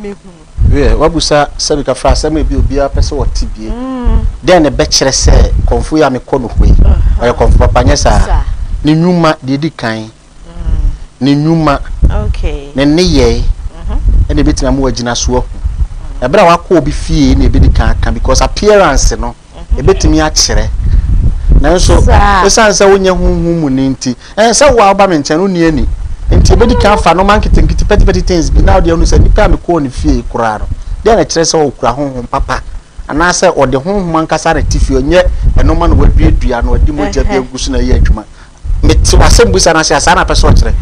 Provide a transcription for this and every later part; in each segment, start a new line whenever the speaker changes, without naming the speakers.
mɛhunu?
Wiɛ, woabisa sɛ mekafra asɛm a ebi obiara pɛ sɛ ɔte bie. Dɛn na ɛbɛkyerɛ sɛ kɔmfo yi a mekɔ no hɔ yi, ɔyɛ kɔmfo papa? Nyɛ saa? Ne nnwuma, deɛ edi kan, ne nnwuma, ne nneyɛe ɛna ebetumi ama wagyina so ahu. Ɛberɛ a wakɔ obi fie na ebedi kan aka because appearance no ebetumi akyerɛ. Nanso esiane sɛ wonyɛ honhom mu ni nti, ɛn sɛ wo a woba me nkyɛn no wonni ani. Nti ebedi kan afa nneɛma nketenkete petty petty things bi na wode ahunu sɛ nipa a mekɔɔ ne fie yi koraa no, dɛn na ɛkyerɛ sɛ ɔkura honhom papa anaasɛ ɔde honhom ankasa na ɛte fie, ɔnyɛ nneɛma na waduadua na ɔde mogya bi agu so na ɛyɛ adwuma. Mete w'asɛmmisa no ase a, saa na apɛ sɛ ɔkyerɛ.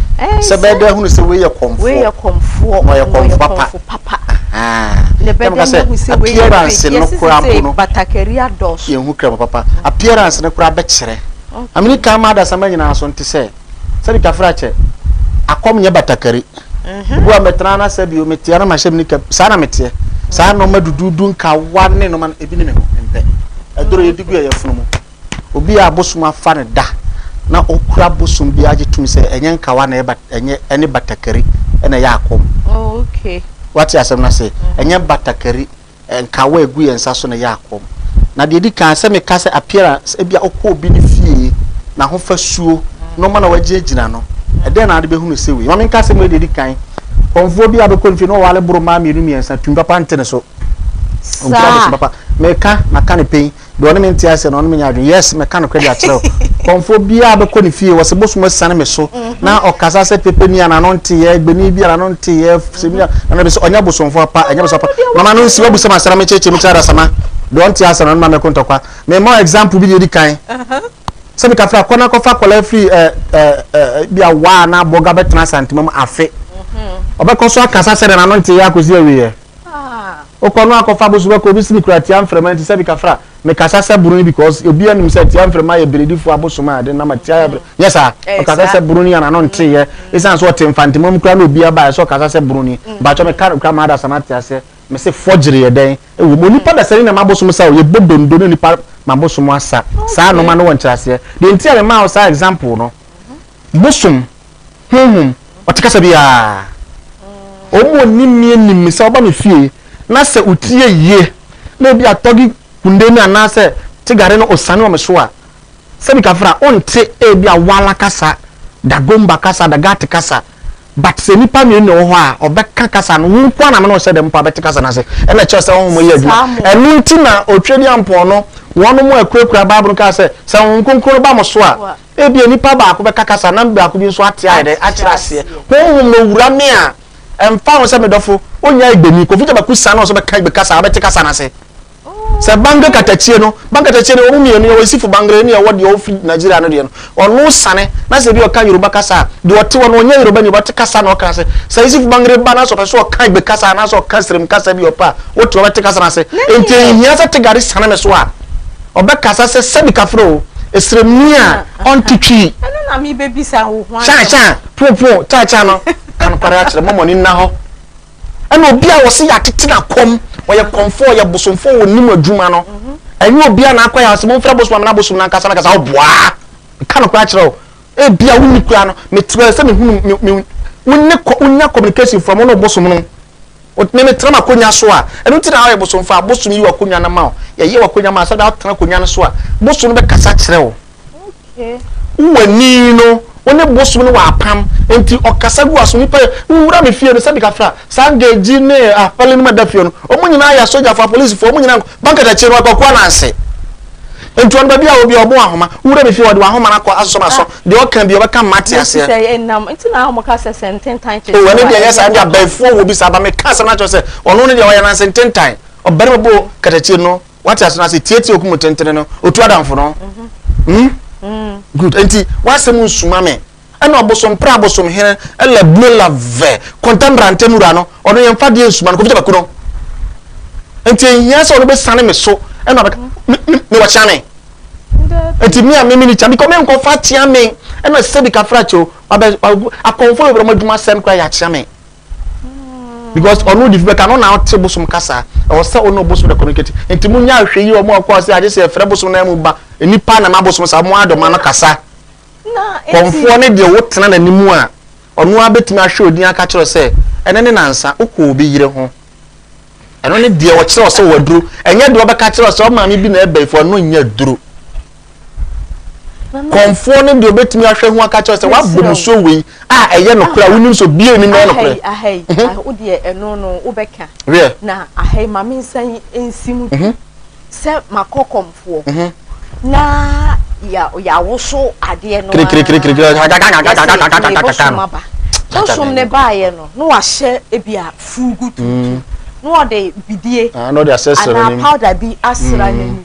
Sɛ bɛyɛ dɛ ahunu sɛ wei yɛ kɔmfoɔ.
Wei yɛ kɔmfoɔ.
Na ɔyɛ kɔmfo papa.
papa. Na ɛbɛyɛ dɛ ahu sɛ wei yɛ
appearance no koraa mpo no.
Batakari adɔɔso.
Yɛn hu kra papa. Appearance no koraa bɛkyerɛ. Amini kan ma adasama nyinaa so nte sɛ sɛbi kafra kyɛ akɔm nyɛ batakari. Obi a mɛtena na sɛ bio meteɛ na mahyɛ me nika saa na meteɛ. Saa nneɛma duduudu nkawa ne nneɛma no ebi ne me ho mempɛ. Ɛdoro yɛdi gu yɛ yafunu mu. Obi a abosom afa no da na ɔkura bosom bi agye tom sɛ ɛnyɛ nkawa na ɛyɛ ɛnyɛ ɛne batakari na ɛyɛ akɔm.
Oh, okay.
Wate asɛm no ase? Ɛnyɛ batakari, nkawa a egu yɛn nsa so na ɛyɛ akɔm. Na deɛ edi kan sɛ meka sɛ appearance, ebi a ɔkɔ obi ne fie, n'ahofasuo, nneɛma na wagyinagyina no, ɛdɛn na ade bɛhunu sɛ wei? Ma menka asɛm wei deɛ edi kan. Kɔmfoɔ bi a bɛkɔ ne fie na ɔware boro mmaa mmienu mmiɛnsa, tumi papa nte ne so. Ɔnkura bosom papa. Meka, maka ne pɛn. Deɛ ɔne me nte aseɛ no, ɔne me nyɛ adwene. Yes, mɛka nokorɛ de akyerɛ wo. Kɔmfoɔ biara bɛkɔ ne fie, wɔse bosom asiane me so, na ɔkasa sɛ pepeni a n'ano nteeɛ, gbeni bi a n'ano nteeɛ, sɛmi a, na mebisa, ɔnyɛ bosomfoɔ pa, ɛnyɛ bosomfoɔ pa. Mama no nsi, wabisa me asɛm na mekyerɛkyerɛ mu kyerɛ adasamma. Deɛ ɔnte aseɛ no, ɔne ma mɛko ntɔkwa. Mema wo example bi deɛ ɛdi kan. Sɛ meka fra, kɔ na kɔfa akwadaa firi ɛ ɛ ɛ bi a waa na abɔga bɛtena Asantema mu afe. Ɔbɛkɔ so akasa sɛdeɛ n'ano nteeɛ akɔsi awieɛ. Wokɔ no akɔfa bosom bɛkɔ obi si me kura tia mframa nti sɛ bi kafra me kasa sɛ broni because obi anim sɛ tia mframa yɛ beredifo abosom a de nam atia yɛ nyɛ saa ɔkasa sɛ broni a n'ano nte yɛ esan so ɔte mfantema mu kura na obi aba sɛ ɔkasa sɛ broni mpakyɛ me ka kura ma adasa na te aseɛ me se fɔgyere yɛ dɛn ɛwɔ mu onipa dasani na mabosom sa o yɛ bɔ dondo ne nipa mabosom asa saa noma no wɔ nkyerɛaseɛ deɛ nti a me maa wo saa example no bosom Honhom, ɔte kasa biara. Wɔn a wɔnim me nim me sɛ woba me fie na sɛ wo ti yɛ yie na ebi atɔge kunde no anaasɛ tigare no osiane wɔ me so a, sɛbi kafra, wonte ebi a Wala kasa, Dagomba kasa, Dagati kasa, but sɛ nnipa mmienu na ɛwɔ hɔ a, ɔbɛka kasa no, wo nko ara na me ne wo hyɛ dɛm mpo a bɛte kasa no ase. Ɛna ɛkyerɛ sɛ honhom yɛ adwuma. Ɛno nti na Otwedeampɔn no, wɔnom a ɛkurakura Bible no kaa sɛ, sɛ Honhom Kronkron no ba mo so a, Ebia nipa baako bɛka kasa na baako bi nso ate ayɛ dɛ akyerɛ aseɛ. Honhom no wura me a, ɛmfa ho sɛ me dɔfo, ɔnnya Igbeni, Kofi Gyabaku san na ɔsɛ ɔbɛka Igbe kasa a, wobɛte kasa no ase. Sɛ Bangre katakyie no, Bangre katakyie no, wɔn mmienu, yɛwɔ Isifo Bangre ne yɛwɔ deɛ ɔfiri Nigeria no deɛ no, ɔno sane, na sɛ ebi ɔka Yoruba kasa a, deɛ ɔte hɔ no, ɔnyɛ Yoruba ni, ɔbɛte kasa na ɔka ase. Sɛ Isifo Bangre ba na sɛ ɔpɛ sɛ ɔka Igbe kasa anaasɛ ɔka Srem kasa bi ɔpɛ a, wote hɔ bɛte kasa no ase. Enti ɛnhia sɛ Tigari sane me so a, Ɔbɛkasa sɛ sɛbi kafra o, esremni a ɔnte twi.
Ɛno na mebɛbisa wo ho
asɛm. Kyaa kyaa, po po, kyaa kyaa no, ka nokware akyerɛ, mma mo ani nna hɔ. Ɛna obi a wɔse yɛatete no akɔm, ɔyɛ kɔmfoɔ, ɔyɛ bosomfoɔ, ɔnim adwuma no, ɛnyɛ obi a n'akɔ yɛ ase, momfrɛ bosom amena bosom no ankasa no kasa, ɔboaa. Ka nokware akyerɛ wo, ebia wonni koraa no, metrɛ sɛ mehunu, me, me, wone, wonya communication from wo ne wo bosom no. Me metena m'akonnwa so a, ɛno nti na woayɛ bosomfo a, bosom yi w'akonnwa no ma wo. Yɛyɛ w'akonnwa ma wo sɛdeɛ wotena akonnwa no so a, bosom no bɛkasa kyerɛ wo. Wowɔ ani no, wo ne bosom no wɔ apam, nti ɔkasa gu w'aso. Nipa yɛ, wowura me fie no, sɛbi kafra, saa ngegyi ne afɛle no mu ɛda fie no, wɔn nyinaa yɛ asogyafo, apolisifoɔ, wɔn nyinaa, bankatakyie no, wɔakɔko ananse. Nti ɔno baabi a ɔwɔ biara ɔbɔ ahoma. Wowura me fie ɔde w'ahoma no akɔ asosɔ m'aso. Deɛ ɔka bi ɔbɛka mma te aseɛ.
Nti sɛ ɛnam nti na wɔn ka sɛ sɛ ntentan kyekye
wa. Oh ɛno deɛ ɛnyɛ saa ɛnde abayifoɔ wɔ bi saa ba meka asɛm no akyerɛ sɛ ɔno ne deɛ ɔyɛ nanse ntentan ɔbarima bo katakyie no wate ase no ase tietie okum tentene no otu adamfo no hmm good nti w'asɛm nsuma me. Ɛna ɔbosom pra abosom hene ɛla bue la vɛ kɔnta mbrantɛ mu wura no ɔno yɛn fa deɛ nsuma no kofi gyabaku no nti ehia sɛ ɔno bɛ sane me so ɛna ɔbɛka me me me wɔ kyea me nti me a me me ni kyea because me nkɔ fa kyea me ɛna sɛbi kafra kyɛw wabɛ akɔnfo yɛ ɔmo adwuma sɛm kora yɛ akyea me because ɔno di fi bɛka no na ɔte bosom kasa ɛwɔ sɛ ɔno bosom de communicate nti mo nya ahwɛ yi ɔmo akɔ ase agye sɛ ɛfrɛ bosom na mu ba nipa na ma bosom sa ɔmo adɔma no kasa. Kɔmfoɔ no deɛ wotena n'anim a, ɔno ara bɛtumi ahwɛ wo din aka akyerɛ wo sɛ, ɛnnɛ ne nnansa, wokɔɔ obi yere ho. Ɛno ne deɛ ɔkyerɛ wo sɛ waduro. Ɛnyɛ deɛ ɔbɛka kyerɛ wo sɛ ɔmaame bi na ɛbɛyifoɔ, ɛno nyɛ aduro. Kɔmfoɔ no deɛ ɔbɛtumi ahwɛ ho aka kyerɛ sɛ wabɔ musuo wei a ɛyɛ nokorɛ a wonim sɛ obiara nnim na ɛyɛ nokorɛ.
Ahai, ahai, mhm. wo deɛ ɛno no wobɛka.
Wiɛ.
Na ahai ma me nsa yi nsi mu mhm. sɛ makɔ kɔmfoɔ mhm. na yɛawoso adeɛ no
kirikirikirikiri
bosom aba bosom ne baayɛ no na wahyɛ ebi a fuugu tuntum na ɔde bidie anaa powder bi asra n'anim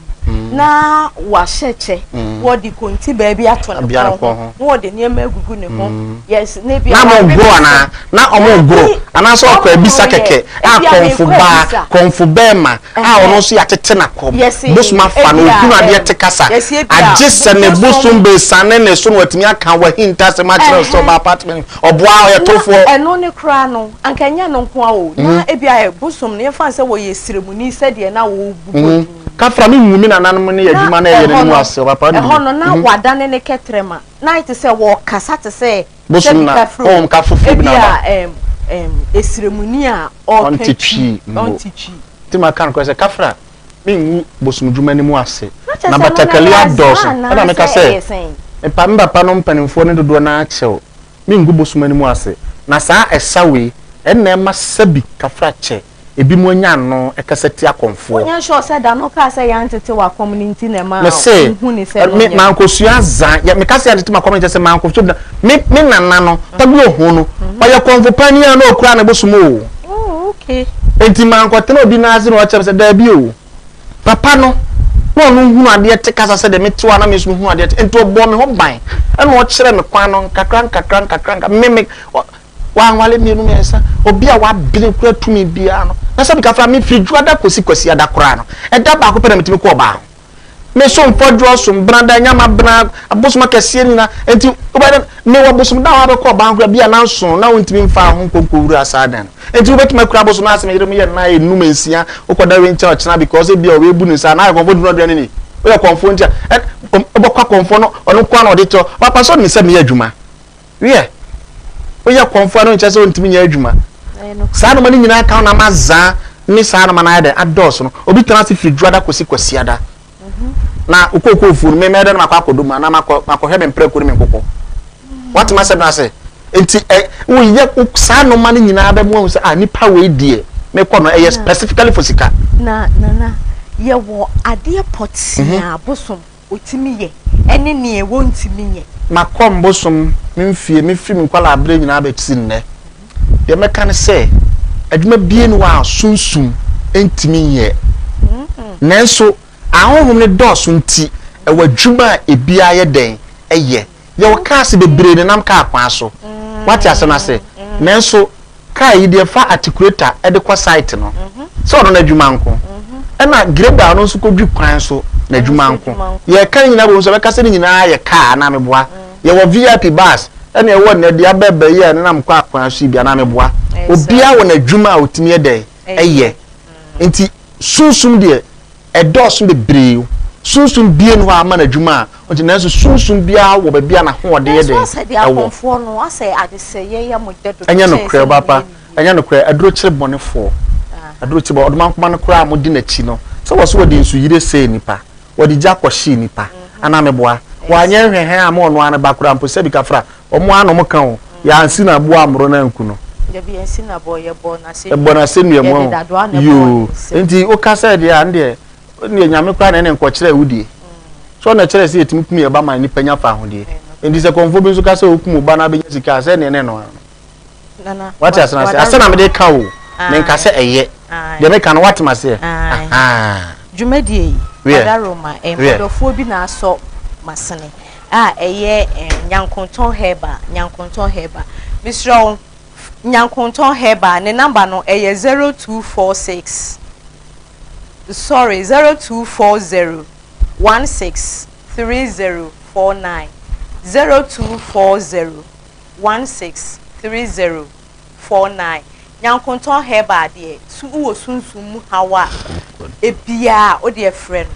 na wahyɛ kyɛ, wɔde konti baabi ato ne kɔn ho na wɔde nneɛma agugu ne ho. Yes, na ebi
na ɔmo goro anaa na ɔmo goro anaasɛ ɔkɔ abisa kɛkɛ a kɔnfo baa kɔnfo bɛɛma a ɔno nso yɛatete n'akɔm bosom afa no ohunu adeɛ te kasa agye sɛ ne bosom bɛsane ne so na watumi aka wahintasɛm akyerɛ sɛ ɔba apartment Ɔboa ɔyɛ tofoɔ.
Na ɛno ne koraa no, anka ɛnyɛ ɛno nko ara o, na ebia bosom no, yɛmfa no sɛ wɔyɛ sremuni sɛdeɛ na wɔbobɔ din yi.
Kafra, me nwu me nananom ne adwuma na ɛyɛ no anim ase, ɔpapa no bi.
Ɛhɔ no, na wadane ne kɛtrɛma, na ayɛ te sɛ wɔrekasa te sɛ
Bosom na honhom ka foforɔ bi na aba.
Ebia esremuni a ɔreka twi, ɔnte twi.
Nti maka nokorɛ sɛ, Kafra, me nwu bosom dwuma no mu ase, na batakali adɔɔso, ɛna meka sɛ, Mepa me papa nom mpanimfoɔ no dodoɔ no ara kyɛw, me ngu bosom no mu ase, na saa ɛsa wei, ɛna ɛma sɛbi kafra kyɛ, ebi mo anya ano ɛkasa tia akɔmfoɔ.
Wonyɛ sure sɛ da no kaa sɛ yɛantete w'akɔm no nti na ɛma
Me se,
wohu ne sɛ
me
no nyɛ.
mankɔsua azan, yɛ, meka sɛ yɛantete m'akɔm no nkyɛ sɛ mankɔsua bi na, me, me nana no, Tagbo Oho no, ɔyɛ kɔmfo panin a na ɔkura ne bosom o.
Oh, okay.
Enti mankɔtena obi nan ase na ɔkyerɛ me sɛ, Dabi o, papa no, na ɔno hunu adeɛ te kasa sɛdeɛ mete hɔ a na me nso mehunu adeɛ te. Enti ɔbɔɔ me ho ban, ɛna ɔkyerɛɛ me kwan no nkakra nkakra nkakra nkakra. Me, me, ɔ, wanwale mmienu mmiɛnsa, obi a wabene kura tumi biara no. Na sɛ meka fra, mefiri Dwoada kɔsi Kwasiada koraa no, ɛda baako pɛ na metumi kɔ ɔbaa ho. Me so mfɔdwoɔ so mbrada nyama bena abosom akɛseɛ nyina nti wobɛyɛ dɛn mewɔ abosom da a wabɛkɔ ɔbaa nkora bi a nanso na wontumi mfa ho nkɔ nkɔwura saa dan no nti wobɛtumi akura abosom no asɛ me yere mo yɛ nnan enum nsia wokɔda wei nkyɛn ɔkyena because ebi a ɔwei ne nsa na ayɛ kɔnfoɔ dunu aduane ni woyɛ kɔnfoɔ nti a wobɛkɔ akɔnfoɔ no ɔno nko ara na ɔde kyɛ papa sɛ ɔnim sɛ meyɛ adwuma Wiɛ, woyɛ kɔmfoɔ a no nkyerɛ sɛ wontumi nyɛ adwuma. Saa nnoɔma no nyinaa ka ho na ama zaa ne saa nnoɔma no ayɛ dɛn adɔɔso no. Obi tena ase firi dwoada kɔsi kwasiada. Na wokɔkɔɔfuo no, me mɛyɛ dɛn na makɔ akɔdɔ mu anaa makɔ makɔhwɛ me mprako ne me nkokɔ. Woate m'asɛm no ase? Nti ɛ woyɛ saa nnoɔma no nyinaa bɛma woahu sɛ ah nipa wei deɛ mekɔ no ɛyɛ specifically for sika.
Na Nana, yɛwɔ adeɛ pɔtee a bosom wɔtumi yɛ ne neɛ wɔntumi nyɛ.
Makɔ mbosom me mfie, me firi me nkwadaa berɛ nyinaa bɛsi nnɛ. Deɛ mɛka ne sɛ, adwuma biara nni hɔ a sunsum ntumi nyɛ. Nanso ahonhom no dɔɔso nti, ɛwɔ adwuma a ebiara yɛ dɛn yɛ. Yɛwɔ cars bebree nenam kaa kwan so. Woate asɛm no ase? Nanso Car yi deɛ fa articulator de kɔ site no sɛ ɔno n'adwuma nko ɛna grader ɔno nso kɔdwi kwan so n'adwuma nko yɛka ne nyinaa bom sɛ bɛka sɛ ne nyinaa yɛ car anaa meboa yɛwɔ VIP bus ɛna ɛwɔ nnɛ deɛ abɛɛbɛ yi a ɛnenam kɔ akwan so yi bi anaa meboa obiara wɔ n'adwuma a ɔtumi yɛ dɛn ɛyɛ nti sunsum deɛ Ɛdɔɔso bebree. Sunsum biara nni hɔ a ama no adwuma a ɔnte, nanso sunsum biara wɔ baabi a n'ahoɔden yɛ
Nanso
dɛn?
asɛ deɛ
Ɛwɔ.
akɔmfoɔ no asɛ adesɛeɛ yɛ mo dɛ dodo
Ɛnyɛ
kyɛn
nokorɛ,
sɛ
ɔbaa pa.
mobɛyɛ no yie.
Ɛnyɛ nokorɛ. Aduro kyere bɔnefoɔ. Aduro kyere bɔ, ɔdomankoma no koraa a modi n'akyi no, sɛ wɔse wɔde nsuyire sɛee nnipa, wɔde gya kɔhyee nnipa, anaa meboa?
Ɛyɛ
Wɔanyɛ
saa.
nhwɛhɛn amma ɔno ara ne ba koraa mpo, sɛbi kafra, wɔn ara na wɔka o, yɛansi no aboɔ ammoro no anku no.
Dabi, yɛnsi no aboɔ, yɛbɔɔ no asɛnnua
Yɛbɔɔ no asɛnnua mu,
Yɛde
wahu.
dadoa na ɛbɔɔ ne
Yoo,
nsam.
enti woka sɛ deɛ a, ɛndeɛ, ɛndeɛ Nyame koraa na ɛne nkɔkyerɛ awudie. So ɔna ɛkyerɛ sɛ yɛtumi kum yɛn ba ma nnipa nya fahodie? Enti sɛ kɔmfoɔ bi nso ka sɛ ɔkum wo ba na abɛnya sika a, sɛ ɛnneɛ na ɛno ara no.
Nana,
Wate ase no ase? Asɛ na mede ka o, menka sɛ ɛyɛ. Deɛ meka no, woate m'aseɛ? Ahaa.
Dwumadie yi,
Wiɛ.
Wadaroma,
Wiɛ.
ɔdɔfoɔ bi na asɔ m'asene a ɛyɛ Nyankontɔn Herbal, Nyankontɔn Herbal. Mesrɛ wo, Nyankontɔn Herbal, ne number no ɛyɛ 0246, sorry, 0240 16 3049, 0240. 163049 Nyankontɔn herbal deɛ so wowɔ sunsum mu haw a ebiaa a wodeɛ frɛ no.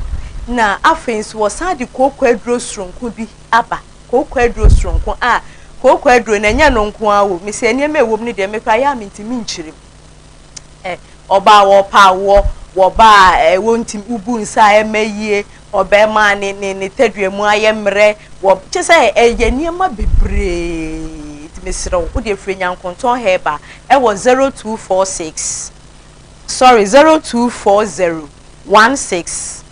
Na afei nso wɔsan de kooko aduro soronko bi aba, kooko aduro soronko a kooko aduro no ɛnyɛ ɛno nko ara wɔ mu, mesɛ nneɛma a ɛwɔ mu no deɛ me koraa yɛ a mentumi nkyerɛ mu. Ɔbaa a wɔpɛ awoɔ, wɔba a wɔntumi, wobu nsa a ɛmma yie, ɔbarima a ne ne ne tadua mu ayɛ mmerɛ, wɔ kyɛ sɛ ɛyɛ nneɛma bebree. Nti mesrɛ wo, wodeɛ frɛ Nyankontɔn Herbal ɛwɔ 0246 sorry 0240 16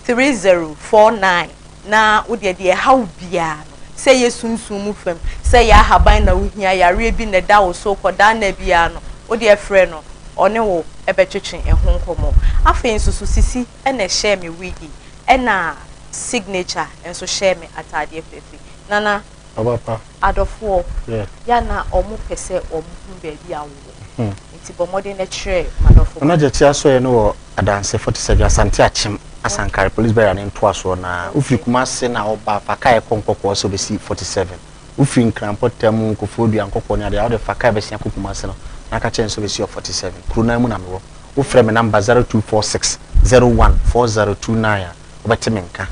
3049 na wo deɛ deɛ ɛha wo biara no, sɛ ɛyɛ sunsum mu fam, sɛ ɛyɛ ahaban na wohia, yareɛ bi na ɛda wo so, kɔdaa nna biara no, wo deɛ frɛ no, ɔne wo bɛtwetwe ɛho nkɔmmɔ. Afei nso so Sisi na ɛhyɛɛ me wig yi, ɛna Signature nso hyɛɛ me ataadeɛ fɛfɛ yi. Nana,
Ɔba pa.
adɔfoɔ,
Yeah.
yɛ a na wɔpɛ sɛ wɔhu baabi a wowɔ, nti bɔ mmɔden na kyerɛ m'adɔfo
Nana
kwan.
Gyakye Asɔeɛ no wɔ Adanse 47 Asante Akyem Asankare Police Barrier no ntoasoɔ no ara. Wofiri Kumase na woba a, fa kaa ɛkɔ Nkɔkɔɔ sɛ wobɛsi 47. Wofiri Nkran mpɔtam, Koforidua, Nkɔkɔɔ ne adeɛ a, wode fa kaa bɛsia kɔ Kumase no na ka kyerɛ no sɛ wobɛsi wɔ 47. Kuro no ara mu na mewɔ. Wofrɛ me number 0246 01 4029 a, wobɛte me nka.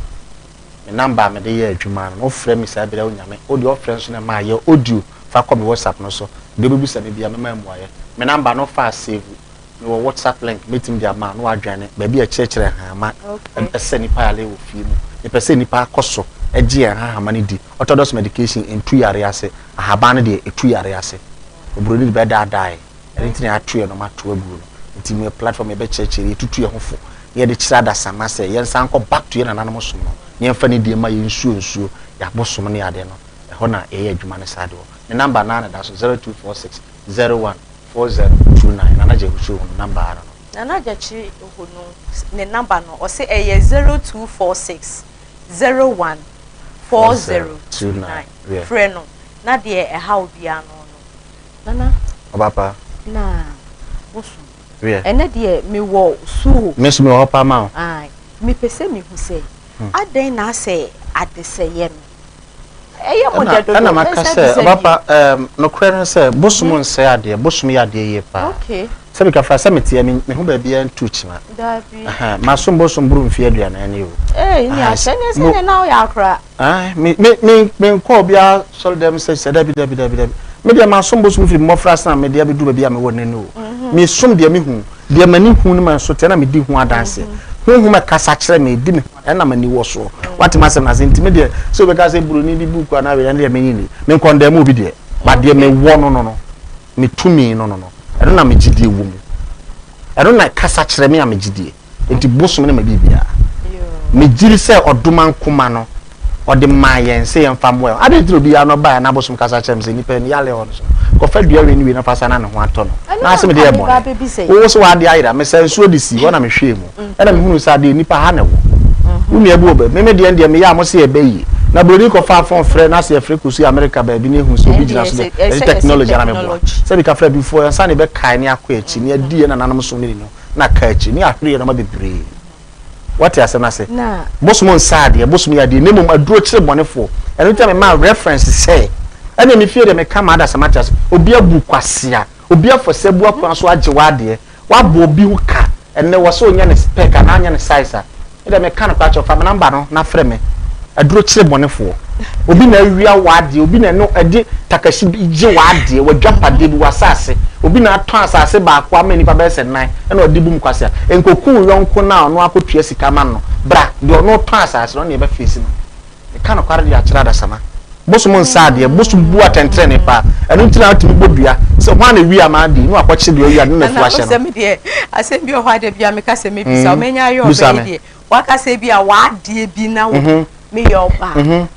Me number a mede yɛ adwuma no, na wofrɛ me saa bere a wonya me. Wo deɛ ɔfrɛ nso na ɛma yɛ audio fa kɔ me WhatsApp no so. Deɛ wobɛbisa me biara mɛma mmuaeɛ. Me number no fa save. Mewɔ WhatsApp link mɛtumi de ama wo na woadwane baabi a ɛkyerɛkyerɛ nhahama ɛsɛ nnipa yare wɔ fie mu. Mepɛ sɛ nnipa kɔ so gye yɛn nhahama no di. Orthodox medication ntu yare ase, ahaban no deɛ ɛtu yare ase. Oburoni de bɛdaadaa yɛn. Ɛno nti na yɛato yɛn nɔma ato aguo no. Nti meyɛ platform yɛbɛkyerɛkyerɛ, yɛtutu yɛn ho fo na yɛde kyerɛ adasamma sɛ yɛnsan nkɔ back to yɛn nananom som no na yɛmfa nidie mma yɛn nsuo nsuo, yɛn abosom ne adeɛ no. Ɛhɔ na yɛyɛ adwuma no saa de wɔ. Me number no ara na ɛda so, 0246 01 4029. Nana Gyakye Ohunu number ara no.
Nana Gyakye Ohunu ne number no ɔse ɛyɛ 0246 01 4029. Frɛ no na deɛ ɛha wo biara no ɔno. Nana.
Ɔba pa.
Na bosom.
Wiɛ.
Ɛnɛ deɛ mewɔ su o.
Me nso mewɔ hɔ paa ma wo.
Ae. Mepɛ sɛ mehu sɛ adɛn na asɛ adesɛeɛ no ɛyɛ mo dɛ dodo.
Ɛna maka sɛ ɔba pa ɛɛm nokorɛ no sɛ bosom nsɛe adeɛ, bosom yɛ adeɛ yie paa.
Okay.
Sɛ meka fra sɛ meteɛ me me ho baabiara ntu kyima.
Daabi.
Ɛhɛn masom bosom boro mfeɛ aduanan ni o.
Ee ne ahyɛ ne sɛ ne na woyɛ akora.
Ae me me me menkɔ obiara sɔre dɛm sɛ sɛ dabi dabi dabi dabi. Me deɛ masom bosom firi mmɔfra ase na mede abɛduru baabi a mewɔ nnɛ no o. Mesom deɛ mehu, deɛ m'ani hu no ma nso teɛ na medi ho adanseɛ. Honhom ɛkasa kyerɛ me, ɛdi me ho ɛna m'ani wɔ soɔ. Woate m'asɛm no ase? Nti me deɛ sɛ wobɛka sɛ buroni bi buuku anaa wei ɛno deɛ menye nni. Menkɔndɛm obi deɛ, but deɛ mewɔ no no no, me tumi no no no, ɛno na me gyidie wɔ mu. Ɛno na ɛkasa kyerɛ me a megye die. Enti bosom ne ma biribiara. Megye di sɛ ɔdomankoma no, ɔde maa yɛn sɛ yɛmfa mmoa yɛn. Adɛn nti na obi ano baeɛ na abosom kasa kyerɛ me sɛ nipa yi ne yare hɔ no so no, kɔfa dua wei ne wei na fa sa na ne ho atɔ no. Na ase mede yɛ bɔne. Wo so w'adeɛ ayera. Mesaa nsuo de sii hɔ na mehwɛɛ mu. Ɛna mehunuu sɛ adeɛ nipa ha na ɛwɔ. Wo nua bi wɔ baabi. Me me deɛ deɛ meyɛ a mo se ɛbɛ yie. Na buroni kɔfaa phone frɛ na se yɛfrɛ kɔsi America baabi na ehu sɛ obi gyina so deɛ ɛde technology ana meboa. Sɛ bi ka frɛ before ansa na yɛbɛkae ne akɔ akyi ne adi yɛn nananom som ne ne no na aka akyi ne ahwere yɛn nneɛma bebree. Wate asɛm no ase? Bosom nsa adeɛ, bosom yɛ adeɛ na mmom aduro kyere bɔnefoɔ. Ɛno nti na memaa reference sɛ ɛne me fie deɛ meka ma adasa mate ase. Obi abu kwasea, obi afa sɛ bu akwan so agye w'adeɛ. Wabɔ obi ho ka, ɛnnɛ wɔ sɛ ɔnya ne spec anaa ɔnya ne size a, me deɛ meka no koraa kyerɛ wo, fa me number no na frɛ me. Aduro kyere bɔnefoɔ. Obi na awia w'adeɛ, obi na ɛno ɛde takahyi bi gye w'adeɛ, w'adwapadeɛ bi, w'asase. Obi na atɔn asase baako ama nnipa bɛyɛ sɛ nnan ɛna ɔde bum kwasea. Nkoku wo yɔnko no a ɔno akɔtua sika ama no no, bra, deɛ ɔno tɔn asase no, ɔno na yɛbɛfeesi no. Meka nokware de akyerɛ adasamma. Bosom nsa adeɛ, bosom bu atɛntrenee paa. Ɛno nti na wotumi bɔ dua sɛ hwan na ewia m'ade yi na wakɔkye deɛ ɔwia de ne
n'afu
ahyɛ no.
Nana wosɛ me deɛ asɛm bi wɔ hɔ a da biara meka sɛ mɛbisa wo, manya ayɛ
Bisa
ɔbaa
me.
yi deɛ waka sɛ ebi a w'adeɛ bi na wo meyɛ ɔbaa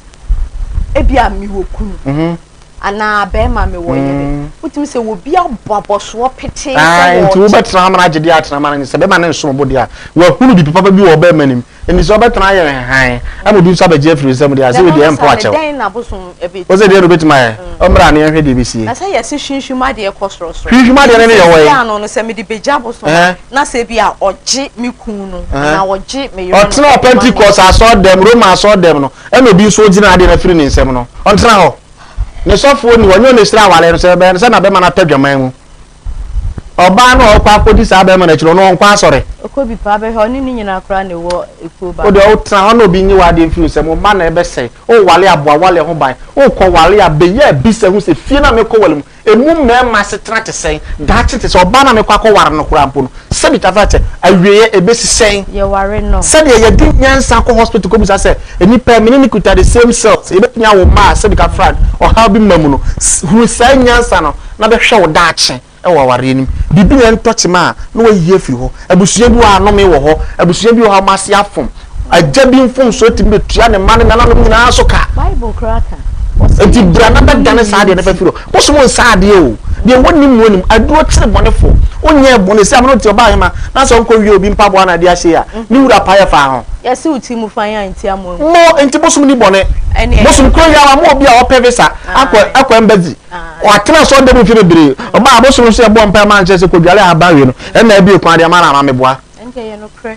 ebi a mewɔ kunu anaa bɛrima mewɔ yere wotumi sɛ obi abɔ abɔsoɔ petee sɛ
Ae, nti
wɔregye.
wobɛtena ama no agye deɛ atena ama no sɛ bɛrima no nsom bo deɛ a wahunu biribi papa bi wɔ ɔbarima no mu. Enti sɛ ɔbɛtena ayɛ hann ama obi nso abɛgye afiri nsam deɛ a, sɛ wei deɛ ɛmpo akyɛw. Wo sɛ deɛ na obɛtumi ayɛ? Ɔmmra na yɛnhwɛ deɛ ɛbɛsie.
Na sɛ yɛse hwinhwim adeɛ kɔ sorosoro.
Hwinhwim adeɛ no ne yɛwɔ yi.
Sisi ano no sɛ mede bɛgya bosom a, na sɛ bi a ɔgye me kunu no anaa ɔgye me yere no.
Ɔtena wɔ Pentecost asɔɔdɛm, Roma asɔɔdɛm no, ɛna obi nso ɔgyina adeɛ no afiri ne nsam no, ɔntena hɔ. Ne sɔfoɔ ni hɔ, ɛnyɛ ɔna ɛhyira awareɛ no, sɛ ɛbɛyɛ no sɛ na bɛma no atɔ adwaman mu. Ɔbaa no a ɔkɔ akɔdi saa bɛrima no akyi no, ɔno ɔnkɔ asɔre.
Ɔkɔ bi paa bɛhwɛ, ɔne ne nyinaa koraa na ɛwɔ ekuo baako.
Wo deɛ wotena hɔ na obi nye w'adeɛ mfiri wo nsam, wo mma na ɛbɛsɛe. Wowale a, boa wale ho ban. Wokɔ wale a, bɛyɛ abisa hu sɛ fie no a mekɔ wale mu, Emu mmarima asetena te sɛn? Daakye te sɛ ɔbaa no a mekɔ akɔware no koraa mpo no, sɛbi tafrakyɛ, awieeɛ ɛbɛsi sɛn?
Yɛware no.
Sɛdeɛ yɛde nyansa kɔ hospital kɔbisa sɛ, nnipa yi, me ne no kuta the same cells, yɛbɛtumi awo mma a sɛbi kafra ɔhaw bi mma mu no, hunu saa nyansa no na bɛhwɛ wo daakye wɔ awareɛ no mu. Biribi na ɛntɔ kyema a, na wayi afiri hɔ. Abusua bi wɔ hɔ a nnome wɔ hɔ, abusua bi wɔ hɔ a wɔn ase afom. Agya bi mfomsoɔ tumi bɛtua ne mma ne nananom nyinaa so ka.
Bible koraa ka. Ɔse
Enti bra na bɛdane saa adeɛ no fa firi hɔ. Bosom nsa adeɛ o. Deɛ wɔnnim no nim. Aduro kyere bɔnefoɔ. Wonyɛɛ bɔne sɛ amene wote ɔbaa hema na sɛ ɔnkɔ wie obi mpaboa na ade ahyɛ yi a, ne wura paeɛ faa ho.
Yɛse wo ti mu fann a nti amoa mu.
Mo enti bosom nni bɔne. Bosom kuro yi ara mo obi a ɔpɛ visa akɔ akɔ embassy. Watena asɔre dɛm mfie bebree. Ɔbaa abosom no so yɛbɔɔ mpaeɛ maa no kyerɛ sɛ kɔdware ahaban wie no ɛna abue kwan de ama no ama meboa.
Ɛnde ɛyɛ nokorɛ.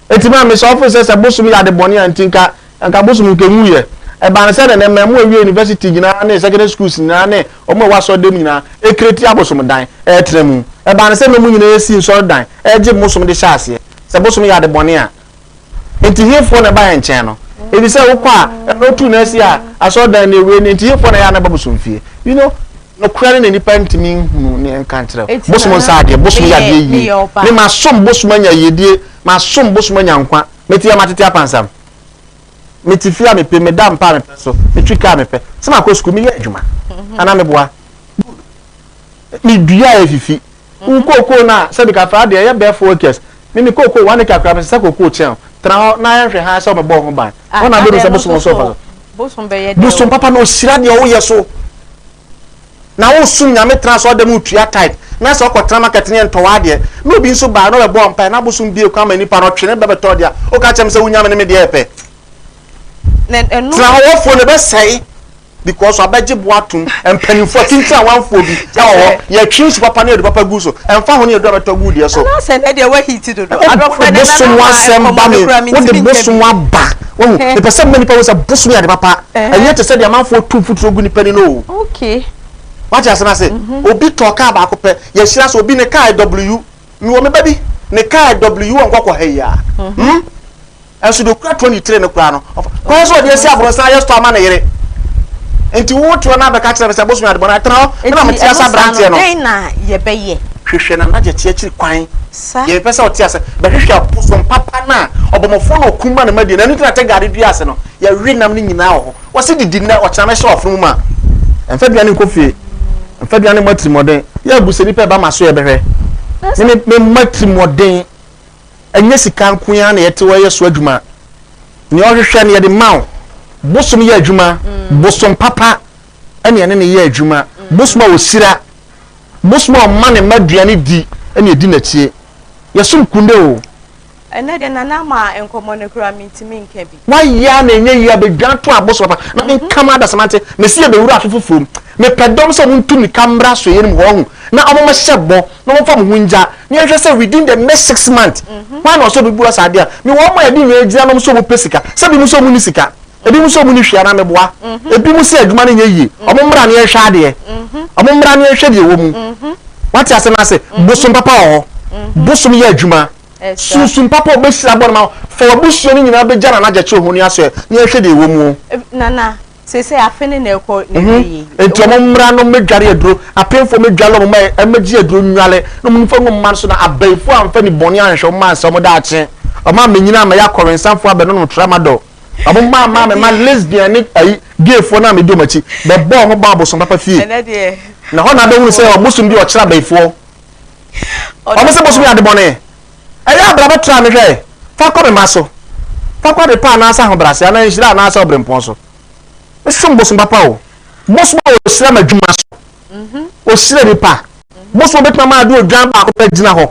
Enti maame sɛ ɔfeel sɛ sɛ bosom yɛ ade bɔne a nti nka nka bosom nka enwu yɛ. Ɛbaa no sɛ nɛnɛ mmamu a ɛwie university nyinaa ne secondary schools nyinaa ne wɔn a ɛwɔ asɔredan mu nyinaa ɛcreati abosom dan ɛretena mu. Ɛbaa no sɛ mmamu nyinaa ɛsi nsɔre dan ɛregye mmosom de hyɛ aseɛ. Sɛ bosom yɛ ade bɔne a nti hefoɔ na ɛba yɛn nkyɛn no? Efisɛ wokɔ a ɛna otu na asi a asɔredan ne wei ne nti hefoɔ na ɛyɛ a na ɛba bosom fie. You know, Nokorɛ no na nnipa ntumi nhunu ne nka nkyerɛ wo.
Enti
Bosom
Nana,
nsa adeɛ, bosom yɛ
meyɛ
adeɛ yie.
meyɛ ɔbaa.
Me masom bosom anya yiedie, masom bosom anya nkwa. Mete a matete apansam. Mete fie a mepɛ, meda mpa a mepɛ so, metwi kaa a mepɛ. Sɛ makɔ sukuu, meyɛ adwuma. Anaa meboa? Good. Medua a ɛfifi. Wo kookoo no a, sɛbi kafra deɛ ɛyɛ bɛɛ 4 acres. Me me kookoo 1 acre koraa mesesa kookoo kyɛn wo. Tena hɔ na yɛnhwɛ hann sɛ wɔbɛbɔ wo ho ban.
Ah,
Hɔ na
na
wobɛhu
deɛ
sɛ
ɛno
bosom
nso
nso ɔfa
so
so.
bosom bɛyɛ dɛ
Bosom
o.
papa na ɔhyira deɛ woyɛ so. Na wosom Nyame tena asɔre dɛm wotua tithe na sɛ ɔkɔ tena market ne yɛntɔ w'adeɛ na obi nso ba na ɔbɛbɔ mpaeɛ na abosom bue kwan ma nipa no ɔtwe ne ba bɛtɔ deɛ a woka kyerɛ me sɛ wo Nyame ne me deɛ yɛ pɛ.
Na ɛno.
Tena hɔ w'afuo no ɛbɛsɛe because wabɛgye bo atom mpanimfoɔ atintini awanfoɔ bi ɛwɔ hɔ yɛtwe nsu papa ne adu papa gu so ɛmfa ho ne adu abɛtɔ gu deɛ so.
Ɛna sɛ nɛ deɛ wahiti dodo adɔfo ɛnɛ
bosom
nana ma
asɛm ba
nkɔmmɔ
me
no koraa
wode
mentumi nka
bosom
bi.
aba wahu mepɛ sɛ mma nipa hu sɛ bosom yɛ ade papa ɛnyɛ te sɛ deɛ amanfoɔ tu mfuturo gu nipa ni no o
Okay.
wate asɛm ase obi tɔ kaa baako pɛ yɛhyira so obi ne kaa W mewɔ me ba bi ne kaa W wɔ nkɔkɔ ha yi a hmm Nso deɛ ɔkura 23 no koraa no, ɔfa kwan sɛ ɔde asi aborɔsan ayɛ store ama ne yere. Nti wo te hɔ na abɛka kyerɛ me sɛ bosom yɛ adebɔne, atena hɔ me na
Nti
mete ase
ɛno saa no,
aberanteɛ no.
dɛn na yɛbɛyɛ?
Hwehwɛ Nana Gyakye akyiri kwan.
Sa.
Deɛ mepɛ sɛ ɔte ase, bɛhwehwɛ abosom papa no a ɔbɔmmɔfoɔ na ɔkum ma ne mma die no. Ɛno nti na Tɛgare dua ase no, yɛwe nam no nyinaa wɔ hɔ. Wɔse didi nnɛ, ɔkyena mɛhyɛ w'afono mu ma. Mfa aduane nkɔ fie. Mfa aduane mmɔ atirimuɔden. Yɛ abu sɛ nnipa ɛba m'aso yɛ bɛhwɛ. Me me memmɔ atirimuɔden. Ɛnyɛ sika nko ara na yɛte hɔ yɛ so adwuma. Nea ɔhwehwɛ no yɛde ma wo. Bosom yɛ adwuma. Bosom papa ɛna ɛne no yɛ adwuma. Bosom a ɔhyira, bosom a ɔma ne mma aduane di ɛna ɛdi n'akyie. Yɛsom kunde o.
Ɛnɛ deɛ Nana ama nkɔmmɔ no koraa mentumi nka bi.
Wayɛ a na ɛnyɛ yie abɛdwan to abosom papa na menka ma adasamma nte. Mese yɛbɛwura afe foforɔ mu. Mepɛ dɔm sɛ wɔntu mmirika mmra asoɛeɛ no mu hɔ ɔho na wɔmmɛhyɛ bɔ na wɔmfa mo ho ngya na yɛnhwɛ sɛ within the next 6 months hwan na ɔsɛ ɔbɛbua saa adeɛ a mewɔ wɔn a yɛde nyinaa gyina nom sɛ wɔpɛ sika sɛ binom sɛ wɔn nni sika ebinom sɛ wɔn nni hwee anaa meboa ebinom sɛ adwuma no nyɛ yie wɔn mmra na yɛnhwɛ adeɛ wɔn mmra na yɛnhwɛ deɛ ɛwɔ mu wate asɛm no ase bosom papa wɔ hɔ bosom yɛ adwuma sunsum papa ɔbɛhyira bɔ no ma fa w'abusua no nyinaa bɛgya Nana Gyakye Ohoni asoɛ na yɛnhwɛ deɛ ɛwɔ mu.
Nana Seesei afe ne na ɛkɔ n'awieeɛ yi.
Enti wɔn mmra no mmɛdware aduro, apemfoɔ mmɛdware wɔn mma mmɛgye aduro nnwale, na wɔn mfa ngu mma no so, na abayifoɔ amfa nnibɔne anhwɛ wɔn mma ansɛe wɔn daakye. Wɔn ammɛnyini ammɛyɛ akɔwensafoɔ abɛnonom tramadol. Wɔn mma amma ammɛma lesbian ne ayi gayfoɔ no ammɛdi wɔn akyi, bɛbɔɔ wɔn ho ban abosom papa fie. Na hɔ na abɛhunu sɛ ɔbosom bi a ɔkyerɛ abayifoɔ. Wɔn sɛ bosom yɛ adebɔne. Ɛyɛ a bra bɛtra me hwɛ. Fa kɔ me mma so. Fa kɔ adepa anaasɛ ahobrɛase anaa nhyira anaasɛ ɔberempɔn so. Mesom bosom papa o. Bosom a ɔhyira m'adwuma so. Ɔhyira nipa. Bosom a ɔbɛtumi ama ade odwan baako pɛ gyina hɔ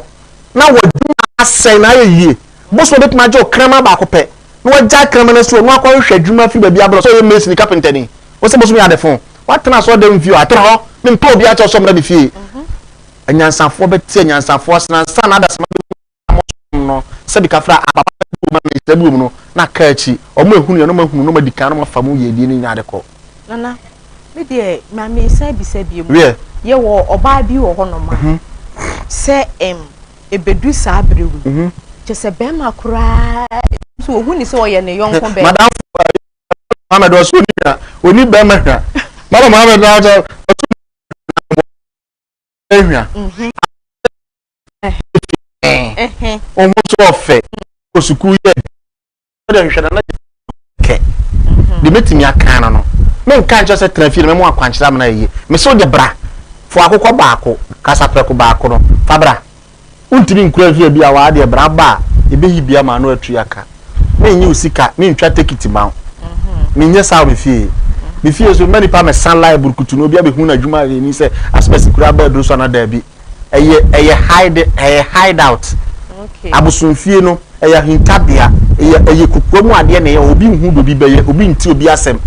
na w'adwuma asɛe na ayɛ yie. Bosom a ɔbɛtumi agye ɔkraman baako pɛ na wagyae kraman no asi hɔ na wakɔhwehwɛ adwuma afiri baabi abrɛ sɛ ɔyɛ mason, kapentani. Wo sɛ bosom yɛ adefo. Woatena asɔredan mu mfie ɔha. Tena hɔ. Mempɛ obiara kyɛw sɛ ɔmmra me fie. Anyansafoɔ bɛte anyansafoɔ ase, na ansa na adasamma bɛhu a mosom no, sɛbi kafra a papa bi wɔ mu anaa nhyira bi wɔ mu no, na aka akyi. Wɔn a ehunu yɛ no wɔahunu na wɔadi kan na wɔafa mu yiedie no nyinaa de kɔ.
Nana, me deɛ ma mensan bisa bio.
Wiɛ.
Yɛwɔ ɔbaa bi wɔ hɔnom a, Sɛ ɛm ebedu saa bere wei. Kyɛ sɛ bɛrima koraa nso ohu ne sɛ ɔyɛ ne yɔnko bɛrima.
Madam Mohammed ɔsɛ oni hwa oni bɛrima hwa. Madam Mohammed na ɔsɛ ɔsɛ hwa. Ohun so ɔfɛ kɔ sukuu yɛ. Wode hwehwɛ no na kɛ. Deɛ mɛtumi aka no no, menka nkyerɛ sɛ tena fie na mɛma akwankyerɛ amena yie. Mese wode bra, fo akokɔ baako, kasaprɛko baako no, fa bra. Wontumi nkura mfie bi a waa deɛ bra ba a, yɛbɛyi bi ama no atua ka. Mennye wo sika, mentwa tekiti ma wo. Menyɛ saa wɔ me fie. Me fie so, mma nipa mɛsa line burukutu na obi abɛhu n'adwuma a ɛni sɛ asomasi koraa ba aduro so anaa daabi. Ɛyɛ ɛyɛ hide ɛyɛ hide out. Abosomfie no Ɛyɛ ahintabea, ɛyɛ ɛyɛ kokoa mu adeɛ na ɛyɛ obi nhu deɛ obi bɛyɛ, obi nte obi asɛm.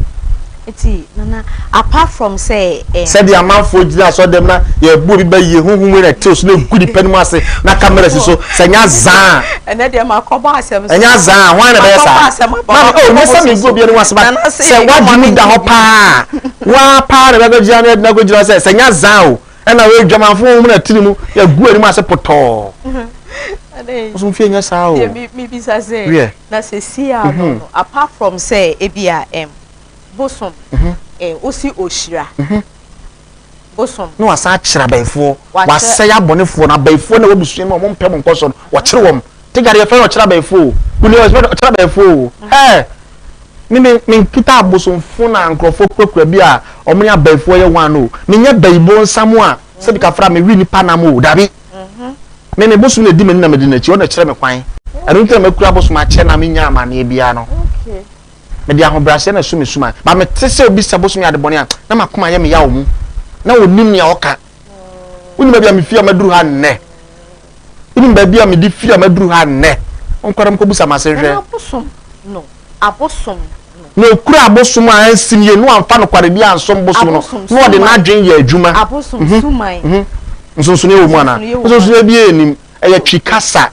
Nti Nana apart from sɛ ɛɛ.
Sɛdeɛ amanfoɔ gyina asɔrdan mu na yɛrebu obi ba yie, honhom wei na ɛtew so na ɛgu nipa no mu ase na camera si so, sɛ ɛnyɛ azaa
a. Ɛnɛ deɛ makɔbɔ asɛm
so. Ɛnyɛ azaa a, hwan na ɛbɛyɛ saa? Maame, oh, nyɛ sɛ megu obi anim ase but sɛ w'adwene mu da hɔ paa a, wo ara paa na ɛbɛgyina na ɛbɛgyina sɛ sɛ ɛnyɛ azaa o. Ɛna wei dwamanfo honhom na tiri mu yɛgu anim ase pɔtɔɔ. Ɔsom fie nyɛ saa o.
Mebisa sɛ na sɛsi a no no apart from sɛ ebi a ɛm bosom wosi ohyira bosom.
Na wasan akyerɛ abayifoɔ wasɛe abɔnefoɔ no abayifoɔ na wabusua mu a wɔn mpɛ mo nkɔsɔ no wɔkyere wɔn tigari yɛfrɛ no ɔkyerɛ abayifoɔ o kuli yɛfrɛ no ɔkyerɛ abayifoɔ o hɛɛ. Me me menkita abosomfo na nkurɔfoɔ kurakura bi a wɔn ne abayifoɔ yɛ one o. Menyɛ bayibonsam a sɛbi kafra mewe nipa nam o. Dabi. Me me bosom na edi m'ani na medi n'akyi, ɔno na ɛkyerɛ me kwan. Ɛno nti na makura abosom akyɛ na menya amaneɛ biara no. Mede ahobrɛaseɛ na ɛso me suman. Ba mete sɛ obi sɛ bosom yɛ adebɔne a, na m'akoma yɛ me yaw mu. Na ɔnim nea ɔka. Wonim baabi a mefi a maduru ha nnɛ? Wonim baabi a mede firi a maduru ha nnɛ? Monkɔ na monkɔbisa m'ase nhwɛ.
Na abosom no, abosom
no. Na okura abosom a ansi no yie, na wamfa nokwaredi ansom bosom no, na ɔde n'adwene yɛ adwuma.
Abosom suman.
Nsonsonoeɛ wɔ mu anaa? Nsonsonoeɛ biara nnim. Ɛyɛ Twi kasa.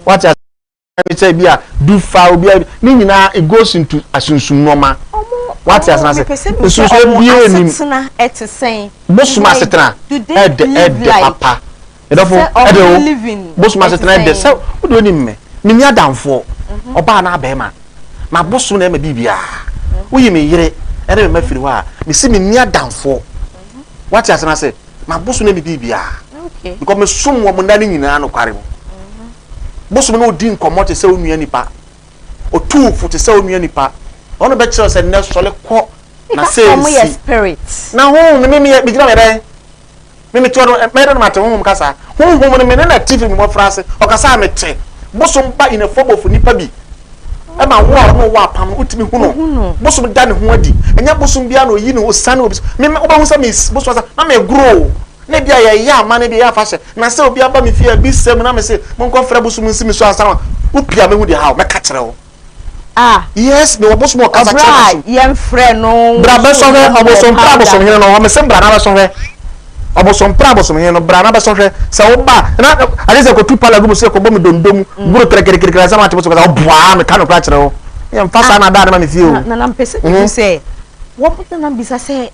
Wate aseɛ? ne sɛ bi a du fa obi a ne nyinaa it goes into asunsum nneɛma wate asena sɛ nsunsuan biara nim bosom asetena ɛdɛ ɛdɛ papa ɛdɔfo ɛdɛ o bosom asetena ɛdɛ sɛ wode onim me menni adamfoɔ mhm. ɔbaa na abɛɛma ma bosom na ɛma biribiara woyi me yere ɛne me ma firi hɔ a mesi menni adamfoɔ mhm. wate asena sɛ ma bosom na ɛma biribiara because mesom wɔ mo nna ne nyinaa nokware mu Bosom ne wo di nkɔmmɔ te sɛ wo nua nipa. Ɔtu wo fo te sɛ wo nua nipa. Ɔno bɛkyerɛ wo sɛ nnɛ sɔre kɔ na sɛ nsi. Na honhom no me meyɛ megyina meyɛ dɛn? Me mete hɔ no mɛyɛ dɛn na mate honhom kasa? Honhom no me ne na te firi me mmɔfra ase. Ɔkasa a mete. Bosom ba in a form of nipa bi. Ɛma wo a ɔne wo wɔ apam no wotumi hu no. Bosom da ne ho adi. Ɛnyɛ bosom biara na oyi ne ho osiane obi so. Me wobɛhu sɛ me bosom asa na megoro o. Na ebia yɛyɛ amanne bi, yɛyɛ afahyɛ, na sɛ obi aba me fie abisa mu na mese, Monkɔfrɛ bosom nsi me so ansa na wopue a mehu deɛ ɛha wo, mɛka kyerɛ wo.
Ah.
Yes, mewɔ bosom a ɔkasa kyerɛ
m'asom. Ɔbra a yɛmfrɛ no
Bra bɛsɔ hwɛ, ɔbosom pra abosomhene no hɔ, mese bra na bɛsɔ hwɛ. Ɔbosom pra abosomhene no, bra na bɛsɔ hwɛ. Sɛ woba a, na agye sɛ kɔtu pala gu me so, kɔbɔ me dondo mu, goro krekrekrekre ansa na mate bosom kasa, ɔboaa, meka nokorɛ akyerɛ wo. Yɛmfa saa nnadaa no ma me fie o.
Nana mepɛ sɛ mehu sɛ, wɔn nana bisa sɛ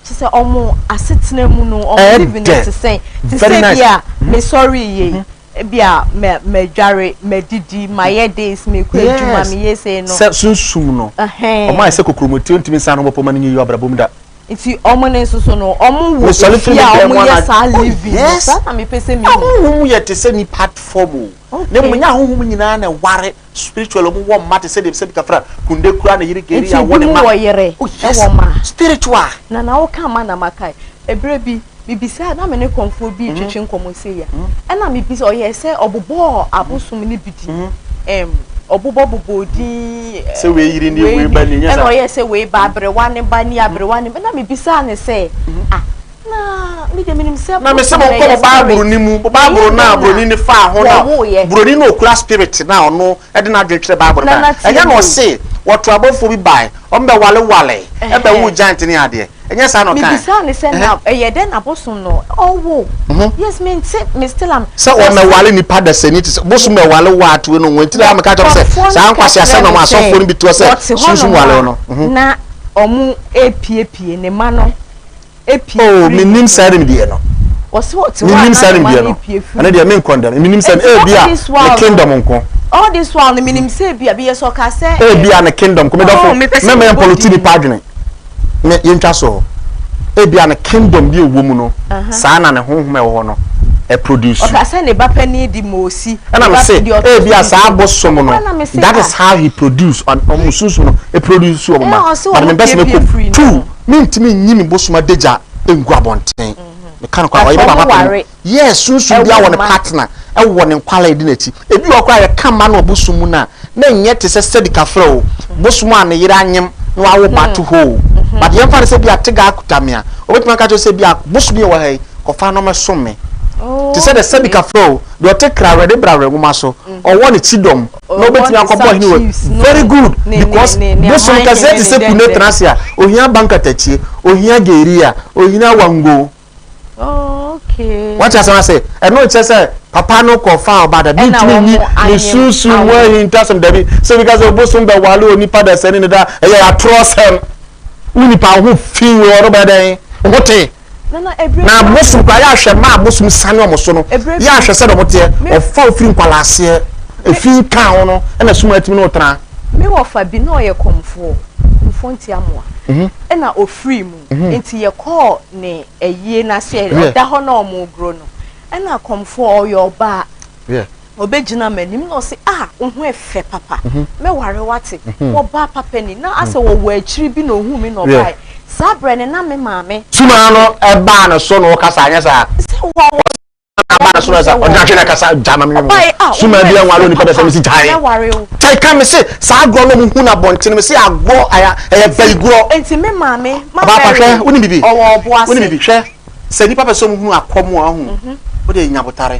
Kyerɛ sɛ wɔn asetena mu no, wɔn living no te sɛn? Te sɛ bi a mesɔre yie, ebi a madware, madidi, mayɛ this, mekɔ adwuma, meyɛ sei no.
Sɛ sunsum no, wɔn ayɛ sɛ kokuromoti, ontumi nsan ho bɔpɔ ma no nyɛ yie wɔ abrabɔ mu da.
Nti wɔn no nso so no, wɔn wɔ efie a wɔn yɛ saa living no, saa na mepɛ sɛ mehu.
Ahonhom yɛ te sɛ nipa form o, na mmom nyɛ ahonhom nyinaa na ɛware. Spiritual ɔmo wɔ mma te sɛ deɛ sɛbi kafra kunde kura ne yere geri a wɔ ne
ma. Nti ebi mu wɔ yere
oh yes
ɛwɔ ma.
Spiritual.
Na na wo ka ma na ma kae ɛberɛ bi me bisaa na me ne kɔmfoɔ bi retwetwe nkɔmɔ sei a ɛna me bisa ɔyɛɛ sɛ ɔbobɔɔ abosom no bi din ɛm ɔbobɔ bobɔɔ din
sɛ wei yere nie wei ba nie nyɛ
saa ɛna ɔyɛɛ sɛ wei ba aberewa ne ba nie aberewa ne ba ɛna me bisaa ne sɛ ah Na me deɛ menim sɛ
Na mese monkɔ mo Bible no mu, mo Bible no a buroni no faa ho no, buroni no okura spirit no a ɔno de n'adwene twerɛ Bible no bae. Ɛnyɛ na ɔse wɔto abɔfoɔ bi bae, wɔn bɛ wale wale, ɛbɛ wo giant ne adeɛ. Ɛnyɛ saa na ɔkae.
Mebisaa ne sɛ na ɛyɛ dɛn na bosom no ɔwo. Yes, mente, me still am.
Sɛ wɔn bɛ wale nipa dasani te sɛ bosom bɛ wale wo atoe no nti na meka kyerɛ sɛ saa nkwasi asɛm na wɔn asɔfoɔ no bi toɔ sɛ sunsum wale no.
Na wɔn epiepie ne ma no.
Oh, mennim saa nimdeɛ no.
Wɔsi wɔte hɔ a
Menim
na
saa
ne mma
nimdeɛ
no
no.
repie firi
Ɛno
mu.
deɛ menkɔ ndɛm. Menim sɛ
Nti all
ebia
this
ne
while no,
kingdom nko.
all this while no menim sɛ ebia bi yɛ sɛ ɔka sɛ ɛ.
Ebia ne kingdom nko. Me
No,
dɔfo,
mepɛ sɛ
mɛma
mebɔ
yɛmpɔlɔti
din
nipa
no.
adwene. Me yɛntwa so hɔ. Ebia ne kingdom bi a ɔwɔ mu no, saa na ne honhom a ɛwɔ hɔ no ɛproduce.
Ɔka sɛ ne ba panin di Mosi, ne
Ɛna
ba
mese,
deɛ ɔtɔ so
ebia
di
saa
Joe.
abosom
Ɔno
no,
koraa na mese
that is
ah.
how he produce, ɔmo sunsum no ɛproduce wɔn
Ɛna
ma.
ɔse
But
wɔn
mempɛ sɛ
piepie
mɛkɔ mu.
firi ne
Two,
ho.
mentumi nyi me bosom adagya ngu abɔnten. Meka no koraa,
But
ɔyɛ me
wɔn
papa panin.
ware.
Yes, sunsum
Ɛwɔ
biara wɔ ne
mma.
partner, ɛwɔ ne nkwalaa edi n'akyi. Ebi wɔ hɔ koraa a yɛka mma no wɔ bosom mu no a, na ɛnyɛ te sɛ sɛbi kafra o, bosom a ne yere anyem na wawo ba to hɔ o. But yɛmfa no sɛ bi a Tega akuta me a, obetumi aka akyerɛ wo sɛ bi a bosom yi a ɛwɔ ha yi, kɔfa na ɔmmɛsom me. Te sɛ deɛ sɛbi
Okay.
kafra o, deɛ ɔte Krawerɛ de Brawerɛ nwoma so, ɔwɔ ne kyidɔm na
Ɔwɔ
obetumi
ne
akɔbɔ
sub
ɔhene wɔ
chiefs no
Very good
ne ne
because
ne ne
bosom
aman
kɛseɛ
hene
te
ne
sɛ
dɛn
Kune
dɛn.
tena ase a, ohia Bankatakyie, ohia Geria, ohia Wango.
Oh, okay.
Wate asɛm ase? Ɛno nkyerɛ sɛ papa no kɔfaa ɔbaa dabi.
Ɛna
Ntumi
wɔn
nyi ne
anyem
sunsum mu
awo.
ahintasɛm dabi. Sɛ obi ka sɛ obosom bɛwale onipa dasani ne da, ɛyɛ atorɔsɛm. Wo nipa wo ho fi wɔ ɔno bɛyɛ dɛn? Wo ho te.
Nana ebire
Na
bi
abosom
ɔho.
koraa yɛ ahwɛ ma abosom sane wɔn so no,
Ebire
yɛ
bi
ahwɛ sɛdeɛ wɔn teɛ.
me
Ɔfa wo firi nkwalaaseɛ,
me
efi kaa wo no, ɛna sum atumi ne wo tena.
Me wɔfa bi na ɔyɛ kɔmfoɔ, kɔmfoɔ ntiamoa, ɛna ɔfiri mu, nti yɛkɔɔ ne ayie no ase, ɔda hɔ na wɔregoro no, ɛna kɔmfoɔ ɔyɛ ɔbaa, ɔbɛgyina m'anim na ɔse, ah, wo ho ɛfɛ papa, mɛware wate, wɔbaa papa ni, na asɛ wɔwɔ akyiri bi na ɔhuu me na ɔbaeɛ. Saa berɛ no na me maame.
Sumaa no ɛbaa ne so na ɔkasa anyɛ saa.
Sɛ wɔ
aba na soro ɛsa ɔde ahwɛ na kasa gya ma mi mu suma bi ɛnwale onipa bɛsɛ mi si gyae kyɛ ka mi se saa agorɔ no mu hu na abɔnten mi se agorɔ ɛyɛ ɛyɛ bɛyi gorɔ.
Nti me maame ma
ɔbaapa hwɛ woni bibi
ɔwɔ ɔbo ase
woni bibi hwɛ sɛ nipa pɛ sɛ ɔmo hunu akɔm a ɔho o de nyabotare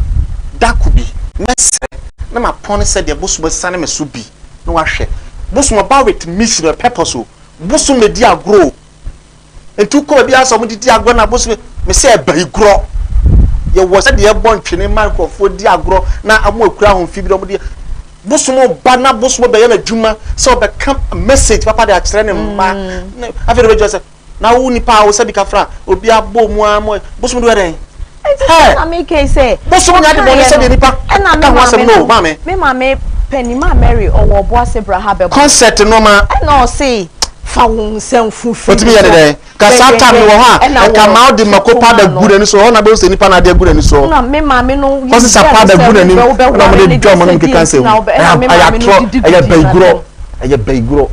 dako bi mɛsrɛ na ma pɔn sɛ deɛ bosom asiane me so bi na wahwɛ bosom ɔba with mission a purpose o bosom na di agorɔ o. Nti wokɔ baabi a sɛ wɔde di agorɔ na abosom me sɛ ɛbɛyi gorɔ. Yɛwɔ sɛdeɛ yɛbɔ ntwene ma nkurɔfoɔ di agorɔ na wɔn akura ahomfi bi na wɔde bosom ba na bosom bɛyɛ n'adwuma sɛ ɔbɛka message papa de akyerɛ ne mma. Mm. Afei de bɛgyina sɛ na wo nipa a wo sɛ bi kafra obi abɔ mu a mo bosom de wɛdɛn.
Nti sɛ na meka yi sɛ
bosom nyɛ ade bɔne sɛdeɛ nipa
ɛna
ka ho asɛm no maame.
Me maame panin maa Mary ɔwɔ ɔbo ase bra ha bɛbɔ.
Concert no ma.
Ɛna ɔse fa wo nsa mfu firi
Otumi yɛ ne dɛn? Ka saa time no wɔ hɔ a, ɛka ma ɔde mako powder gu n'ani so, hɔ na bɛhu sɛ nipa na ade agu n'ani so.
Na me maame no
Kɔsi sa powder gu n'anim, na wɔde dwa wɔn anim keka nsɛm. Ɛyɛ atorɔ, ɛyɛ bayigorɔ, ɛyɛ bayigorɔ.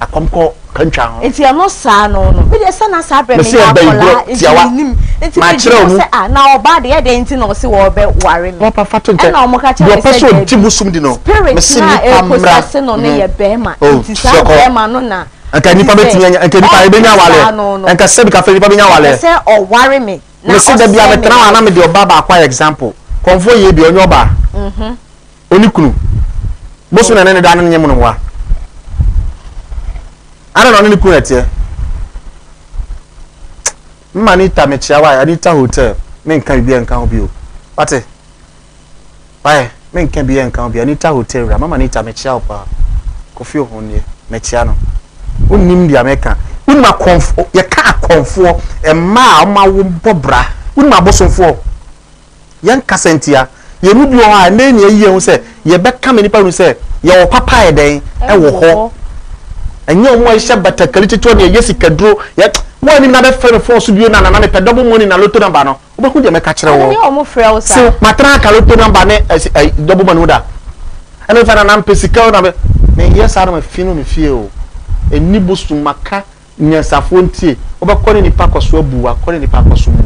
Akɔmkɔ kantwa ho.
Nti ɛno saa no no, me deɛ sɛ na saa berɛ meyɛ akwadaa, nti menim. Nti megyina hɔ sɛ ah, na ɔbaa deɛ ɛdɛn nti na ɔse wɔbɛware me.
Papa fa to nkyɛn.
Ɛna wɔn ka kyerɛ me sɛ
daabi,
spirit na ɛreposɛse no no yɛ bɛrima, nti saa bɛrima no na
Nka nipa bɛtumi anya, nka nipa ebenya awale, nka sɛbi kafe nipa benya awale.
Ɔpɛ sɛ ɔware me na
Mese da bia
ɔsɛe me
metena hɔ a na
life.
mede ɔbaa baako ayɛ example. Kɔmfoɔ yie bi ɔnyɛ ɔbaa. Ɔni kunu. Bosom na ɛne ne da no nyɛ mu no wa. Ana na ɔne ne kunu ɛteɛ. Mma Anita mekyea wa Anita hotel menka biribi nka ho bio. Wate? Why? Menka bi nka ho bio. Anita Hotel wura, Mama Anita mekyea wo paa. Kofi Ohon nie, mekyea no. Wonnim deɛ meka. Wonim akɔmfoɔ, yɛka akɔmfoɔ, mmaa a wɔawo bɔ bra. Wonim abosomfoɔ. Yɛnkasa ntia. Yɛn mu bi wɔ hɔ a, ɛnnɛ yi na yɛayi yɛn ho sɛ yɛbɛka ma nnipa ahunu sɛ yɛwɔ papa a ɛdɛn? Ɛwɔ hɔ. Ɛnyɛ wɔn a yɛhyɛ batakari ketewa na yɛyɛ sikaduro. Yɛ, woannim na bɛfrɛ me fon so bio na nana mepɛ double money na lotto number no. Wobɛhu deɛ mɛka kyerɛ
Ɛne
wo.
wɔn frɛ wo saa.
So matena aka lotto number ne ɛsi ɛyi double money mu da? Ɛna nfa nana mpɛ sika o na me menyɛ saa na mafi no me fie o. Ɛnni bosom maka nyansafoɔ ntie. Wobɛkɔ ne nipa kɔ so abu wakɔ ne nipa kɔ so mu.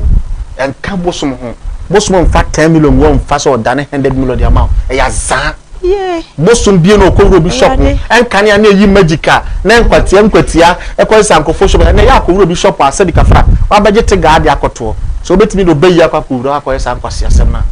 Ɛnka bosom ho. Bosom mfa 10 million ngu hɔ mfa sɛ ɔdane 100 million de ama wo. Ɛyɛ azaa.
Yie.
Bosom bie na ɔkɔwura obi shop mu
Awurade.
ɛnkane a na ɛyi magic a na nkwatia nkwatia ɛkɔ sesa nkurɔfoɔ shop ɛnɛ yɛ akɔwura obi shop a sɛbi kafra wabɛgye tegaa de akɔtoɔ sɛ wobɛtumi de ɔbɛyi akɔ akɔwura hɔ akɔyɛ saa nkwaseasɛm no a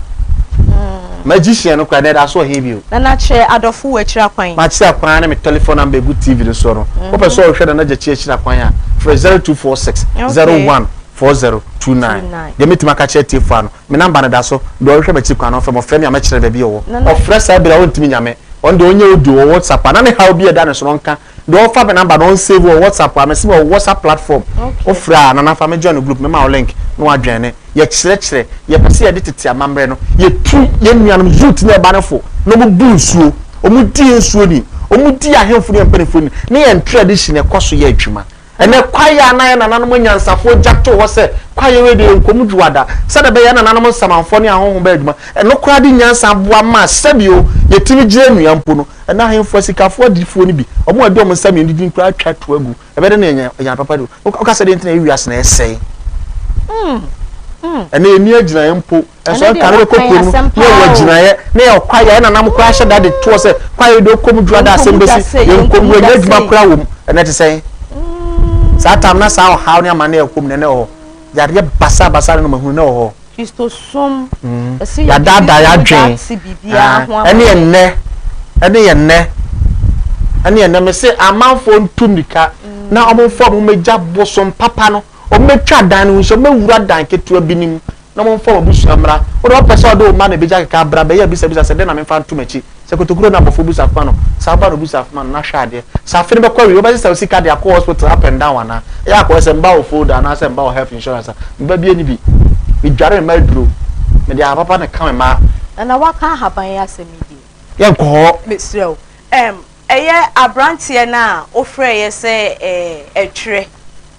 magician no koraa ɛnɛ ɛda so wɔ he bio?
Nana kyerɛ adɔfo wo akyiri akwan.
Makyiri akwan ne me telephone number egu TV no soɔ no wopɛ sɛ ɔhwɛ Nana Gyakye akyiri akwan a frɛ 0246 01 4029 deɛ mɛtumi aka akyerɛ atiefoɔ ano Me number no da so, deɛ ɔhwehwɛ m'akyiri kwan no ɔmfrɛ me, ɔfrɛ me a mɛkyerɛ no baabi a ɔwɔ. Ɔfrɛ saa bere a ɔntumi nya me, ɔno deɛ ɔnyɛ audio wɔ WhatsApp a na ne haw bi a ɛda ne so no ɔnka, deɛ ɔfa me number no ɔnsave wɔ WhatsApp a, mese mewɔ WhatsApp platform, wofrɛ a Nana fa me join group mɛma wo link na woajoine. Yɛkyerɛkyerɛ, yɛpɛ sɛ yɛde tete amammerɛ no, yɛtu yɛn nuanom youth ne ɛba no fo na wɔn bu nsuo, wɔn di nsuo ni, wɔn di ahemfo ne yɛn mpanimfoɔ ni, ne yɛn tradition ɛkɔ so yɛ adwuma. Ɛnɛ kwaeɛ a na yɛn nananom anyansafoɔ gya too hɔ sɛ kwaeɛ wei deɛ yɛnkɔ mu dwoada sɛdeɛ ɛbɛyɛ nananom nsamanfoɔ ne ahonhom bɛyɛ adwuma, ɛno koraa de nyansa aboa ma sɛbio yɛtumi gyina nnua mpo no, ɛnɛ ahemfo asikafoɔ adidifoɔ no bi, wɔn a ɛde wɔn nsa mmienu din koraa atwa to agu. Ɛbɛyɛ dɛ na yɛanya yɛn papa de. Woka sɛ deɛ nti na yɛ wiase na ɛsɛe. Ɛnna yɛnni agyinaeɛ mpo. Ɛnso ɛnka no bɛkɔ kurom no na yɛwɔ agyinaeɛ na yɛwɔ kwaeɛ ɛna nam koraa hyɛ da de toɔ sɛ kwaeɛ de ɔkɔ mu dwuma da asɛm bɛsi yɛnkɔ mu yɛnyɛ adwuma koraa wɔ mu. Ɛnɛ te sɛn? Saa tam na saa ɔhaw ne amane a ɛkɔ mu na ɛnɛ wɔ hɔ. Yareɛ basabasa ne no mahunu na ɛwɔ hɔ.
Kristosom, ɛsɛ
yɛde Yɛadaadaa
Kristo
yɛn
mogya
adwene.
ate biribiara ho ama
Ɛne
yɛn.
ɛnnɛ, ɛne ɛnnɛ, ɛne ɛnnɛ, mese amanfoɔ ntu mmirika na wɔmfa wɔn mmɛgya bosom papa no, wɔmmɛtwa dan no ho nhyia, wɔmmɛwura dan ketewa bi no mu na wɔmfa wɔn abusua mmra. Wo deɛ wopɛ sɛ wɔde wo mma na ɛbɛgya kɛkɛ a, bra bɛyɛ abisabisa sɛ dɛn na memfa nto m'akyi. Sɛ kotokuro na abɔfoɔ bu safoa no, saa ba na obu safoa no na hwɛ adeɛ. Sɛ afe no bɛkɔ awie, wobɛsesa wo sika de akɔ hospital up and down anaa? Ɛyɛ akɔyɛ sɛ mba wɔ folder anaasɛ mba wɔ health insurance a, meba bi ani bi. Medware me mma aduro. Mede ahaba papa na ɛka me mma.
Nana waka ahaban yi asɛm yi deɛ.
Yɛnkɔ hɔ.
Mesrɛ wo. Ɛm, ɛyɛ abranteɛ no a wofrɛeɛ sɛ ɛɛ ɛtwerɛ,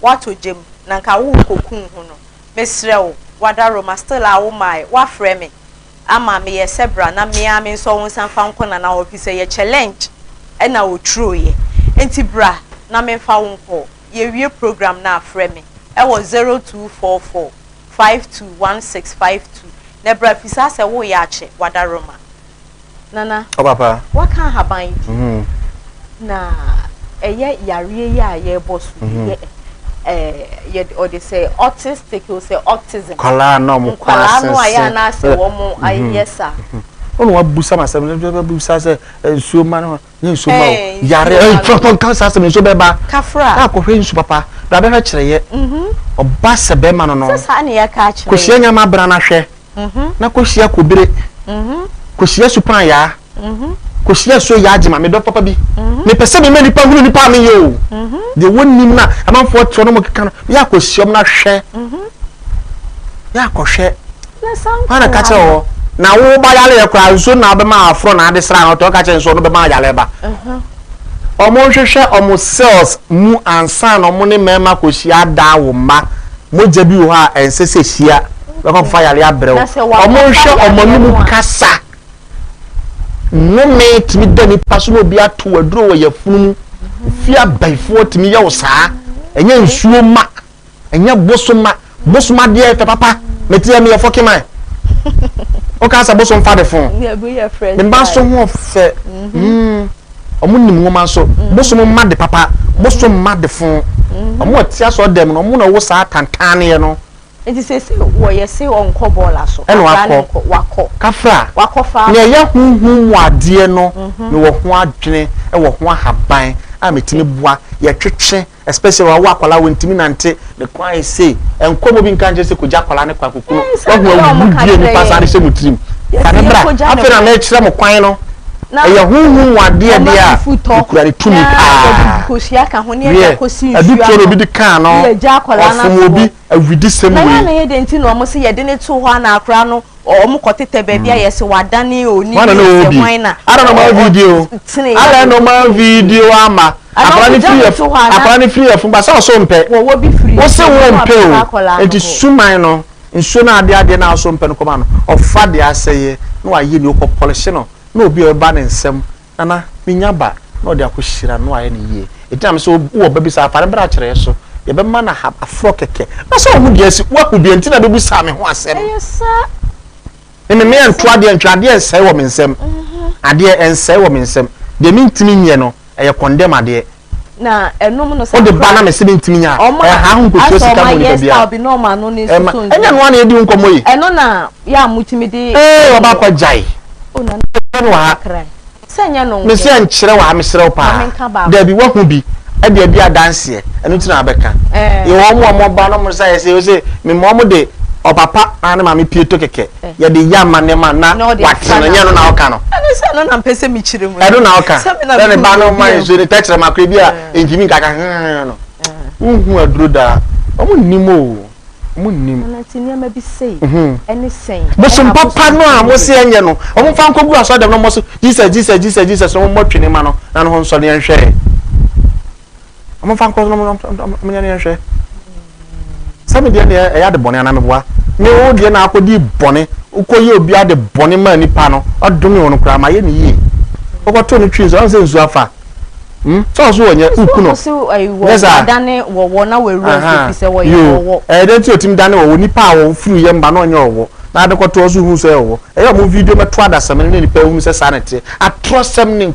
woatɔ gya mu, na nka worekɔku wo ho no. Mesrɛ wo, wadaroma, still a wommaeɛ, woafrɛ me. ama meyɛ sɛ bra na me ara me nsɔ wo nsa mfa nkɔ Nana hɔ fisɛ yɛ challenge ɛna ɔturo yɛ nti bra na me mfa wo nkɔ yɛwie program no a frɛ me ɛwɔ 0244 521652 na bra fisɛ asɛ woyɛ akyɛ wadaroma Nana
Ɔpapa.
waka ahaban yi bi na ɛyɛ yareɛ yi a yɛrebɔ so yi yɛ ɛɛ yɛ ɔde sɛ autistic o sɛ autism.
Nkwadaa na wɔn kɔn
asese. Nkwadaa no a yɛ anaasɛ wɔn ayɛ saa.
Wɔn na wabusa ma asɛm no busa sɛ nsuo ma no nye nsuo ma o yare ɛɛ fɛn kan saa asɛm nsuo bɛba.
Kafra.
Akɔhwɛ nsu papa bra bɛhwɛ kyerɛ yɛ. Ɔba sɛ bɛrima no no.
Sɛ saa na yɛka akyerɛ yɛ.
Kɔhyia nyama abena no ahwɛ. Na kɔhyia kobire. Kɔhyia supan yaa. Kɔhyia asuo yaa gyema, me dɔ papa bi. Mepɛ sɛ mema nnipa hunu nipa a meyɛ o. Deɛ wɔnnim no a amanfoɔ te hɔ na wɔkeka no, yɛ akɔhyia wɔn na hwɛ. Yɛ akɔhwɛ. Hwan na ka kyerɛ wɔ? Na wo ba yareɛ koraa nsuo na wobɛma aforɔ na ade sra na ɔtɔ ka kyerɛ nsuo no bɛma yareɛ ba. Wɔnhwehwɛ wɔn cells mu ansa na wɔne mmarima akɔhyia adaa wo mma. Mogya bi wɔ hɔ a ɛnsɛ sɛ ɛhyia, bɛkɔ akɔfa yareɛ abrɛ wo. Wɔnhwɛ wɔn anom kasa. Nnome tumi da nipa so na obi ato aduro wɔ yafunu mu. Ofie abayifoɔ tumi yɛ wo saa. Ɛnyɛ nsuo ma, ɛnyɛ bosom ma. Bosom adeɛ fɛ papa. Mete yɛ meyɛ fɔke man. Woka sɛ bosom fa de fo. Me mma nso ho fɛ. Mm. Ɔmo nim nwoma nso. Bosom mma de papa. Bosom mma de fo. Ɔmo a ɛte asɔre dɛm no, ɔmo na ɛwɔ saa tantanneɛ no.
Nti seesei wɔyɛ se ɔnkɔ bɔɔla so.
Ɛna
Akwadaa no
wakɔ.
nkɔ, wakɔ.
Kafra,
Wakɔ fa.
nea ɛyɛ honhom mu adeɛ no, mewɔ ho adwene wɔ ho ahaban a metumi boa, yɛtwetwe, especially wawo akwadaa wɔntumi nante, ne kwan ayɛ sei, ɛnkɔ mu obi nka nkyerɛ sɛ kɔgya akwadaa ne kwan kɔku no,
Ɛɛ, saa
wahu
na ɛyɛ a wɔka
awudie
kyerɛ
nipa saa
yɛn.
de hyɛ mo tirim.
Yɛse
Fa ne bra,
yɛnkɔgya ne
afei na
kwan.
mekyerɛ mo kwan no,
Na
ɛyɛ honhom mu adeɛ
wɔma
deɛ a,
fufu tɔ,
mekura ne tumi
na yɛde
paa.
kosua ka ho, na yɛde
Wiɛ,
akɔsi nsuo
adutoɔ na
ano,
obi de kaa no,
na yɛagya akwadaa no
ɔfom
ato
obi,
hɔ.
awudisɛm
Na yɛ a
wei.
na ɛyɛ dɛn nti na wɔn se yɛde no to hɔ a na akwadaa no wɔn kɔ tetɛ baabi a yɛse wadane oni
Hwan na
ne
na ɔwɔ
sɛ
bi?
hwan na
Ada na ɔma video.
tene
Ada na ɔma video ama.
Ana
Akwadaa no
ɔmo gya
firi
no
yɛ
to hɔ ana?
akwadaa no firi yɛ fun ba sɛ ɔso mpɛ.
Wɔwɔ bi firi
Wose
yɛ
wo
fun
mpɛ
na
o.
akwadaa no
Nti
kɔ.
suman no nsuo no adeɛ adeɛ no a ɔso mpɛ no kɔma no ɔfa deɛ asɛeɛ na wayɛ ni ɔkɔ pɔlehye no na obi a ɔbɛba ne nsam Nana, menya ba na ɔde akɔhyira no na wayɛ no yie. Enti na mese wowɔ ba bi saa a, fa no bra akyerɛeɛ so. Yɛbɛma no aha aforɔ kɛkɛ. Na sɛ ɔhu deɛ asi, woahu deɛ nti na bɛbisaa me ho asɛm.
Ɛyɛ saa.
Me me meɛnto adeɛ ntwene, adeɛ nsɛe wɔ me nsam. Adeɛ ɛnsɛe wɔ me nsam. Deɛ mentumi nyɛ no, ɛyɛ condemn adeɛ.
Na ɛnom no saa
Wode ba na mese mentumi nyɛ a,
Ɔmo a
ɛha ho nkɔtua
asɛ
sika
ɔmo
ma onipa
ayɛ
biara.
style bi na ɔmo ano no
Ɛma,
nsusu
ɛnyɛ
nso.
ɛno ara na yɛdi ho nkɔmmɔ yi.
Ɛno na yɛ a motumi de.
Ee, ɔba akɔ gyae.
Oh, na
Nkyerɛ no wɔ ha.
kakra. Sɛ nyɛ no nko.
Mese nkyerɛ wɔ ha, mesrɛ wo paa.
Ma menka baako.
Dabi, woahu bi de adi adanseɛ, ɛno nti na wabɛka.
Ɛɛ.
Yɛwɔ wɔn a wɔba na wɔn nsa yɛ sɛ, wɔse mema wɔn de ɔpapa na ne maame pie to kɛkɛ. Yɛde yɛ amanneɛ ma na
Na ɔde
wate
afa
no, ɛnyɛ ɛno na woka no.
Ɛne sɛ ɛno na mpɛ sɛ mekyerɛ mu.
Ɛno na woka.
Sɛ me na
Sɛ ne ba no
mehu
ma
obi a.
nsuo ne tɛkyerɛma koraa bi a ɛntumi nkaka hwee no. Wonhu aduro daa. Wɔn nnim o. Ɔmo nnim.
Nana nti nneɛma bi sei ɛne sɛn
Bosom
ɛna
papa
abosom
no a
tumi
mo
yɛ?
se ɛnyɛ no, ɔmo nfa nkɔgu asɔre dɛm na ɔmo so Jesus Jesus Jesus Jesus na ɔmo mmɔ twene ma no na ne ho nsɔ no yɛnhwɛ. Ɔmo nfa nkɔ na ɔmo ɔmo nyɛ no yɛnhwɛ. Sɛ me deɛ deɛ ɛyɛ ade bɔne anaa meboa? Me wo deɛ na akɔdi bɔne, wokɔyɛ obi ade bɔne maa nipa no, ɔdome wo no koraa, mayɛ no yie. Wokɔto no twi nso, ɔn sɛ nsuo afa. Hmm? Sɛ ɔso wɔnyɛ, woku no. Nyɛ saa? Aha, yoo. Ɛyɛ dɛn nti otumi dane ɔwɔ? Nipa a ɔfiri yam ba na ɔnyɛ ɔwɔ, na ade kɔto ɔso hu sɛ ɔwɔ. Ɛyɛ ɔmo video mɛto adasɛm no na nipa ehunu sɛ saa na ɛteɛ. Atorɔsɛm ne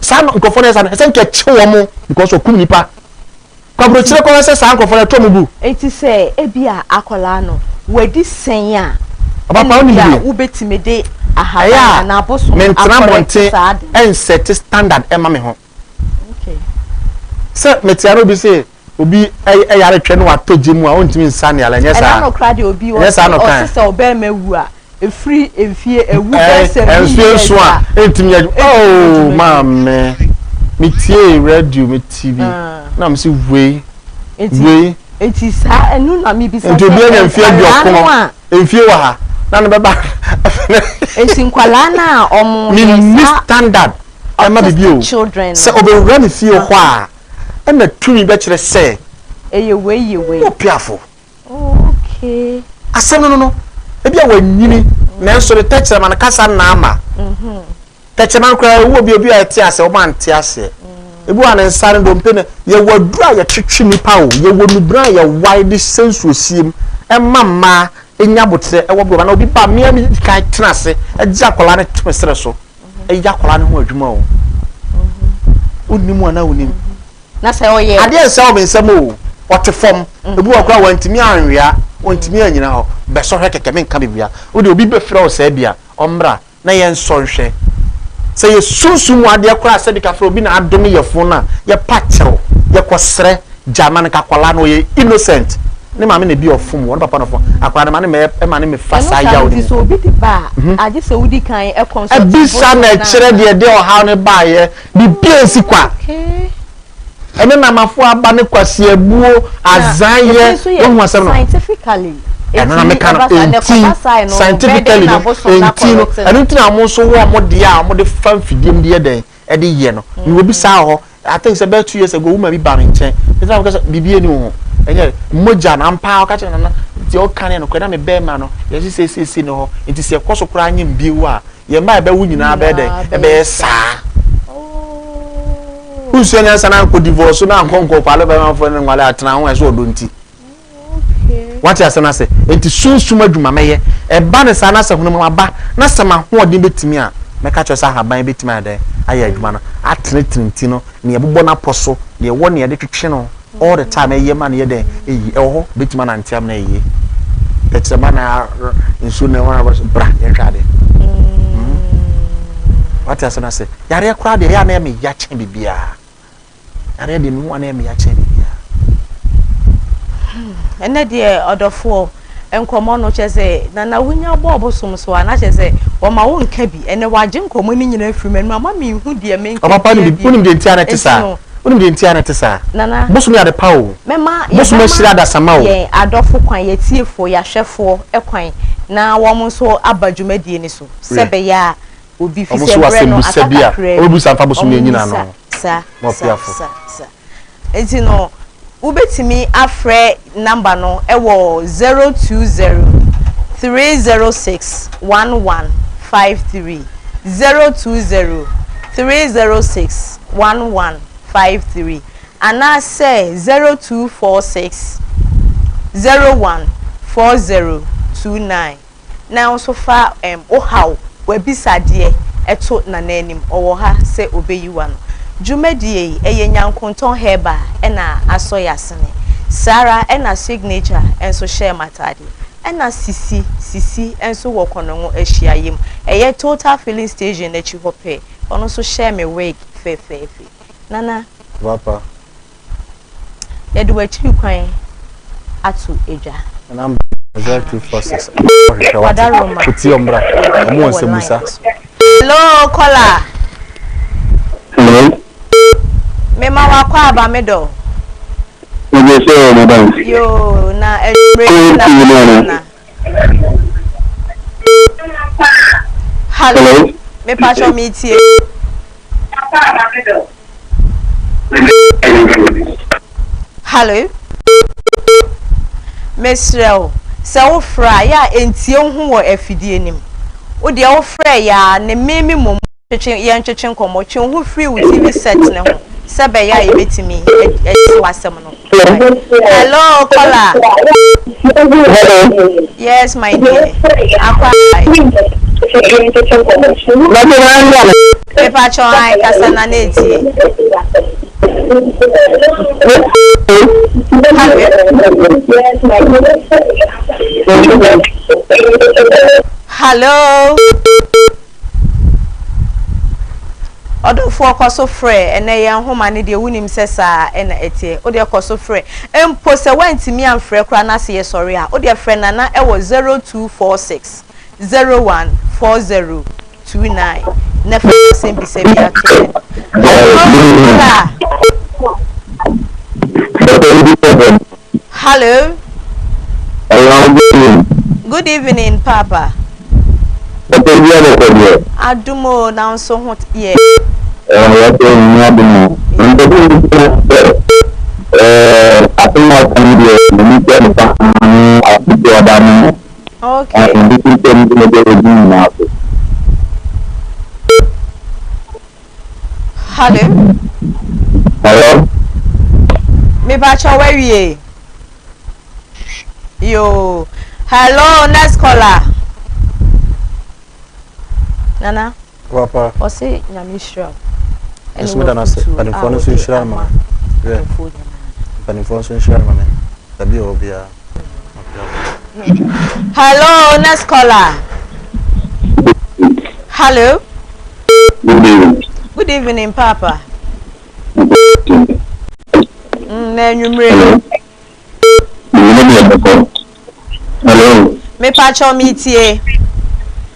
saa nkurɔfoɔ no yɛ saa no, ɛsɛ nka ɛkye wɔn because ɔkum nipa. Kwaburokyire kɔhwɛ sɛ saa nkurɔfoɔ no ɛtɔ mo gu.
Enti sɛ ebia akwadaa no wadi sɛn a,
Ɔba
ɛna
pa wonim
ebia
deɛ
wobɛtumi de
ɛyɛ
ahaban
a
anaa abosom
mentena
akɔrɛkte
abɔnten
saa ade no.
ɛnsɛte standard ɛma me ho.
Okay.
Sɛ mete a na obi se obi ɛyare twɛ na watɔ gye mu a ɔntumi nsa ne yare ɛnyɛ
Ɛna
saa?
no koraa deɛ obi
Ɛnyɛ saa
ɔse
na
ɔse
ɔkae?
sɛ ɔbarima wu a ɛfiri mfie ɛwu bɛyɛ sɛ
Ɛɛ
many
nsuo
years
nso a
a
ɛntumi yɛ adwuma
ɛntumi
oh
adwuma bio.
maame metiee radio me ti bi
Ah.
na me se wei
Nti
wei
nti saa ɛno na mebisa
nti
sɛ
obi anya mfie
nkwadaa no
aduɔkono
a
mfie wɔ ha na ne bɛba
nti nkwadaa no a wɔn yɛ
menni
saa
standard ɛma bibi
autistic
o
children
sɛ
no
ɔbɛwura me fie hɔ a ɛna tumi bɛkyerɛ sɛ
ɛyɛ wei yɛ wei.
wopiafo
Okay.
Asɛm no no no, ebia wanyini nanso ne tɛkyerɛma no kasa nnaa ma. Tɛkyerɛma no koraa ɛwɔ bi obi a ɛte aseɛ wɔn ante aseɛ. Ebi wɔ a ne nsa no dompe no yɛwɔ aduru a yɛtwetwe nipa o yɛwɔ nubena a yɛwae de hyɛ nsuohyie mu ɛma mmaa nya aboterɛ ɛwɔ bi wɔ na obi ba mmea mi kan tena ase ɛgye akwadaa no to me serɛ so ɛyɛ akwadaa no ho adwuma o. Wonim anaa wonim?
Na sɛ ɔyɛ.
Adeɛ nsɛ wɔ me nsam o, ɔte fam. Ebi wɔ hɔ koraa wantumi anwea, ɔntumi annyina hɔ. Bɛsɔ hwɛ kɛkɛ, menka biribiara. Wo deɛ obi bɛfrɛ wo saa bi a, ɔmmra na yɛnsɔ nhwɛ. Sɛ yɛ sunsum mu adeɛ koraa a, sɛbi kafra obi na adome yɛfunu no a, yɛpa kyɛw, yɛkɔsrɛ, gya ma no nka akwadaa no ɔyɛ innocent. Ne maame na ebi ɔfom wɔ, ne papa na ɔfom. Akwadaa no ma ne mɛyɛ, ɛma ne mefa
Ɛno
saa
saa
yaw
no
no
nti
mu.
sɛ obi de ba a, agye sɛ wodi kan consult
Ɛbisa
bosom
na
no
ɛkyerɛ
ansa.
deɛ ɛde ɔhaw no baeɛ. Biribiara nsi kwa.
Okay.
Ɛne namafo aba ne kwasiabuo,
Na
azanyɛ,
ebi nso yɛ
wohu asɛm no?
scientifically
Ɛno na
etumi
meka no,
ɛba saa na
enti
ɛkɔba saa no bɛyɛ dɛn
scientifically
na
no,
abosom no
enti no,
akɔrɛte
ɛno
no.
nti na wɔn nso wɔ wɔn deɛ a wɔde fa mfidie mu de yɛ dɛn, ɛde yɛ no. Mewɔ bi saa wɔ hɔ, I think sɛ bɛyɛ 2 years ago, woman bi baa me nkyɛn, nti na meka sɛ biribi ani wo ho, ɛnyɛ mogya no, ampa ara ɔka kyerɛ nana, deɛ ɔka no yɛ nokorɛ, na me bɛrima no, yɛse seisei ne hɔ, nti sɛ ɛkɔ so koraa nyem bio a, Yɛn mma a ɛbɛwo nyinaa bɛyɛ dɛn? Ɛbɛyɛ saa. Wonsua nyansa na ankɔ divorce na ankɔ nkɔ kwale bɛmanfoɔ ne nwale atena ho ɛsɛ ɔdɔ nti. Wate asɛm no ase? Enti sunsum adwuma mɛyɛ. Ɛba ne saa na sɛ honam aba na sɛ m'ahoɔden bɛtumi a, mɛka kyerɛ sɛ ahaban bɛtumi ayɛ dɛn? Ayɛ adwuma no. Atenetene ti no, nea ɛbobɔ no apɔ so, nea ɛwɔ nea yɛde twetwe no all the time ɛyɛ ma no yɛ dɛn ɛyi ɛwɔ hɔ bɛtumi anante amena ɛyie tɛkyerɛma na nsuo na ɛwɔ abɔ bra yɛnhwɛ ade mm. Wate ase no ase yareɛ koraa deɛ ɛyɛ a na ɛyɛ me ya kyɛn biribiara yareɛ deɛ mehu a na ɛyɛ me ya kyɛn biribiara.
Ɛnɛ deɛ ɔdɔfoɔ Nkɔmmɔ no, kyerɛ sɛ, Nana wonya bɔɔ bosom so a, na kyerɛ sɛ, wɔma wo nka bi. Ɛnnɛ wɔagye nkɔmmɔ no nyinaa afiri m'anom ama menhu deɛ menka
Ɔpapa
biara
nim,
bio.
wonim deɛ nti a na ɛte
Enti
saa?
no,
Wonim deɛ nti a na ɛte saa?
Nana,
Bosom yɛ ade pa o.
mɛma,
Bosom
yɛbɛma
ahyira adasamma o.
yɛn adɔfo kwan, yɛn atiefoɔ, yɛn ahwɛfoɔ kwan na wɔn nso aba dwumadie no so sɛ
Wiɛ.
ɛbɛyɛ a obi,
Wɔn
firi
nso
sɛ
wɔ
berɛ no
asɛmbusa
aka
bi a
kakraa bi,
wɔbɛbusa mfa bosom no anyina
wɔmmisa
ano.
saa,
Ma
saa,
ɔpeafo.
saa, saa. Enti no, wobɛtumi afrɛ number no wɔ 020 306 1153, 020 306 1153, anaasɛ 0246 01 4029. Na wo nso fa wo haw, w'abisadeɛ to Nana anim. Ɔwɔ ha sɛ ɔbɛyi wo ano. Dwumadie yi, ɛyɛ Nyankontɔn Herbal na asɔ yɛn asene. Saa ara na Signature nso hyɛɛ m'ataadeɛ. Ɛna Sisi, Sisi nso wɔ Kɔnɔngo ahyiaeɛ mu. Ɛyɛ Total Filling Station no akyi hɔ pɛɛ. Ɔno nso hyɛɛ me wig fɛfɛɛfɛ. Nana.
Papa.
Yɛde w'akyiri kwan ato dwa.
Number 0246 hwehwɛ wate
Wadaroma.
Wotie ɔmbra
Obi
ɔmo wɔ
wɔ line
nsɛmmusa.
so. Hello kɔla.
Hello.
Mema wakɔ aba me dɔ.
Mede sɛ o madam.
Yoo na anwummere yi na na. Hello. Mepakyɛw metie. Hello. Mesrɛ wo sɛ wofrɛ a yɛ a ntie wo ho wɔ afidie no mu. Wo deɛ wofrɛ yɛ a ne meme mmom twetwe yɛntwetwe nkɔmmɔ. Twe wo ho firi wo TV set no ho sɛ ɛbɛyɛ a yɛbɛtumi ati w'asɛm no. Hello, caller.
Hello.
Yes, my dear. Akwa. Mepa kyɛw an kasa na na etie. Hello. Hello. Ɔdɔfoɔ kɔ so frɛ, ɛnɛ yɛn nhoma no deɛ wonim sɛ saa na ɛteɛ, wodeɛ kɔ so frɛ, mpo sɛ woantumi amfrɛ koraa na se yɛsɔre a, wodeɛ frɛ Nana wɔ 0246 01 40 29 na fa w'asɛm bisa bi ato n'anim. Hello, Hello.
Hello.
Good evening, Papa.
Papa bi abɔkɔ deɛ.
Adom o, na wo nso ho yɛ.
Ɛɛ yɛsɛ nyame adom o. Mpɛ sɛ mebisa sɛ ɛɛ asɛm a ɔka no deɛ m'ani sɔ no paa ne afotu a ɔde ama no.
Okay.
Na mede sɛ mede mede adi nyinaa so.
Hello.
Hello.
Mepakyɛ wawie. Yoo. Hello, next caller. Nana.
Papa.
Ɔse nyame nhyira wo.
Ɛne meda no ase. Mpanimfoɔ no nso nhyira no ma me. Mpanimfoɔ nso nhyira no ma me. Baabi a ɔwɔ biara.
Hello, next caller. Hello.
Good evening.
Good evening, Papa. Mm, na anwummere.
Hello.
Mepakyɛw metie.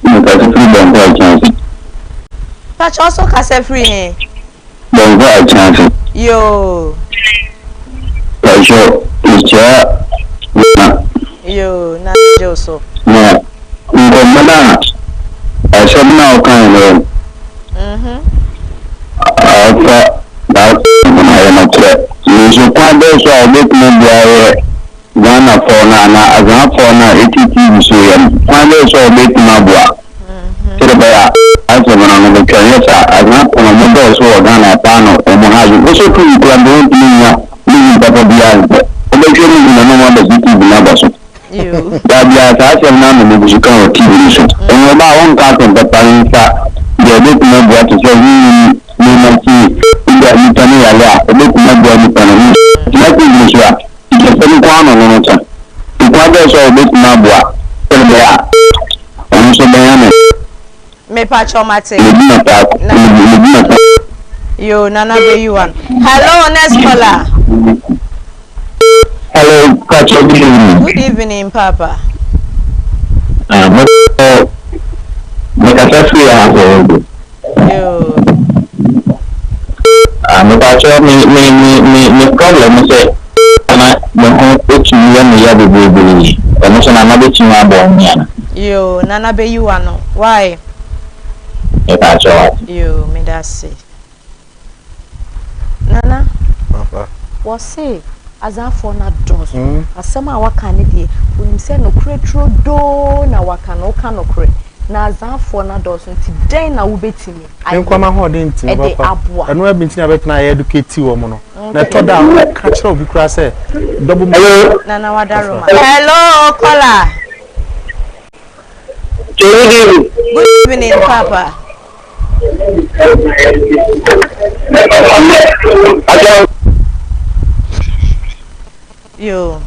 Mekasa firi Bɔnkɔ Akyɛnse.
Pakyɛw so kasa firi he?
Bɔnkɔ Akyɛnse.
Yoo.
Pakyɛw mekyia na.
Yoo na gye so.
Na nkɔmmɔ no a asɛm no a wokae no.
Mhm.
Afa saa asɛm no ayɛ nokorɛ. Nanso kwan bɛn so a wobɛtumi de ayɛ Ghanafoɔ no anaa Azanfoɔ no a ɛte TV so yɛ no, kwan bɛn so a wobɛtumi aboa sɛdeɛ ɛbɛyɛ a asɛm no ano bɛtwa? Nyɛ saa a, Azanfoɔ no wɔdɔɔso wɔ Ghana paa na wɔn ha adwene. Wosɔ TV koraa mpo wontumi nnya movie papa biara nhwɛ. Wobɛhwɛ movie na na wɔabɛgye TV no abɔ so. Da biara saa asɛm no ara na migu so ka wɔ TV no so. Ɔba a ɔnka asɛm papa mfa deɛ ɛbɛtumi aboa te sɛ honhom nneɛma ti ebia nipa no yare a, ɛbɛtumi aboa nipa no. Ɔtena TV no so a, sikasɛm nko ara na ɔno no ka. Nkoa bɛn so a ɔbɛtumi aboa sɛdeɛ ɛbɛyɛ a ɔno nso bɛnya ne.
Mepakyɛw mate.
Medina Park,
Na
Medina Park.
Yo, Nana Beyuan. Hello, next caller.
Hello, Pacho, good evening.
Good evening, Papa.
Ah, mo mekasa firi ahafo
Yo.
Ah, mepakyɛ me me me me me problem sɛ na me ho etumi yɛ me ya bebree ɛno nso nana betumi abɔ me ana.
Yo, nana bɛyi w'ano. Why?
Mepakyɛ wate.
Yo, meda ase. Nana,
Papa.
wɔse Azaafoɔ no adɔɔso. Asɛm a waka no deɛ, wonim sɛ nokorɛ turodoo na waka no, woka nokorɛ. Na Azaafoɔ no adɔɔso nti dɛn na wobɛtumi
Me nkoa
ayɛ
m'ahoɔden ntumi
de
papa.
aboa?
Ɛno ara bi nti na bɛtena ayɛ educate wɔn no. Na ɛtɔ da a woka kyerɛ obi koraa sɛ double
Hello.
Nana Wadaroma. Hello, caller.
Good evening.
Good evening, Papa. Yo,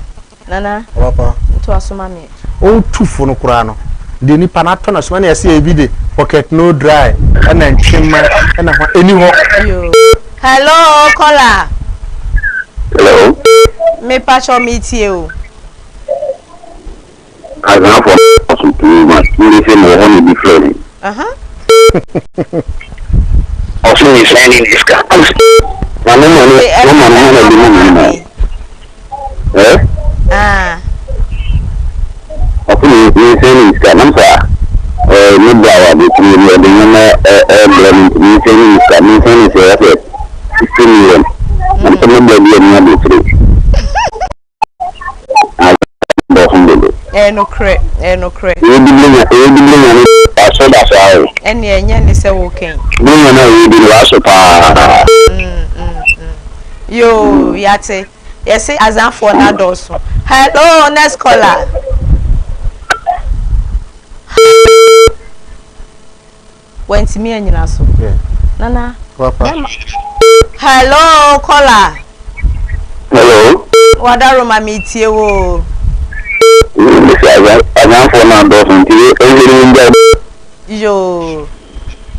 Nana.
Papa.
Nto aso ma me.
Wotu fo no koraa no, deɛ nipa no atɔ n'asom ɛna ɛsɛ ebi de pocket no dry ɛna ntwema ɛna hɔ ɛni hɔ.
Yo. Hello, caller.
Hello.
Me pacho me tie o.
Azanfo so too much. Ndi sɛ mewɔ hɔ na obi frɛ me. Ɔse me send ne sika. Na me ma no, me ma no hɔ na bi ma me ma. ne sika. Nam sɛ ɛɛ ne bra wɔ abotire bi ɔde nneɛma ɛɛbrɛ me nti mensɛn ne sika. Mensɛn ne sɛ ɔsɛ 60 million. Nam sɛ me bra bi ani abotire. Dɔɔso dodo.
Ɛyɛ nokorɛ, ɛyɛ nokorɛ.
Yɛdi buronya, yɛdi buronya no waso da so ara o.
Ɛnneɛ ɛnyɛ ne sɛ woka yi.
Buronya no a yɛdi no waso paa.
Mm, mm, mm. Yoo, yate. Yɛse Azanfoɔ no adɔɔso. Hello, next caller. Wantumi anyina so. Nana.
Papa.
Hello, caller.
Hello.
Wadaroma metie wo.
Mesi Azanfoɔ no adɔɔso nti ɛhwɛ no ngya.
Yoo.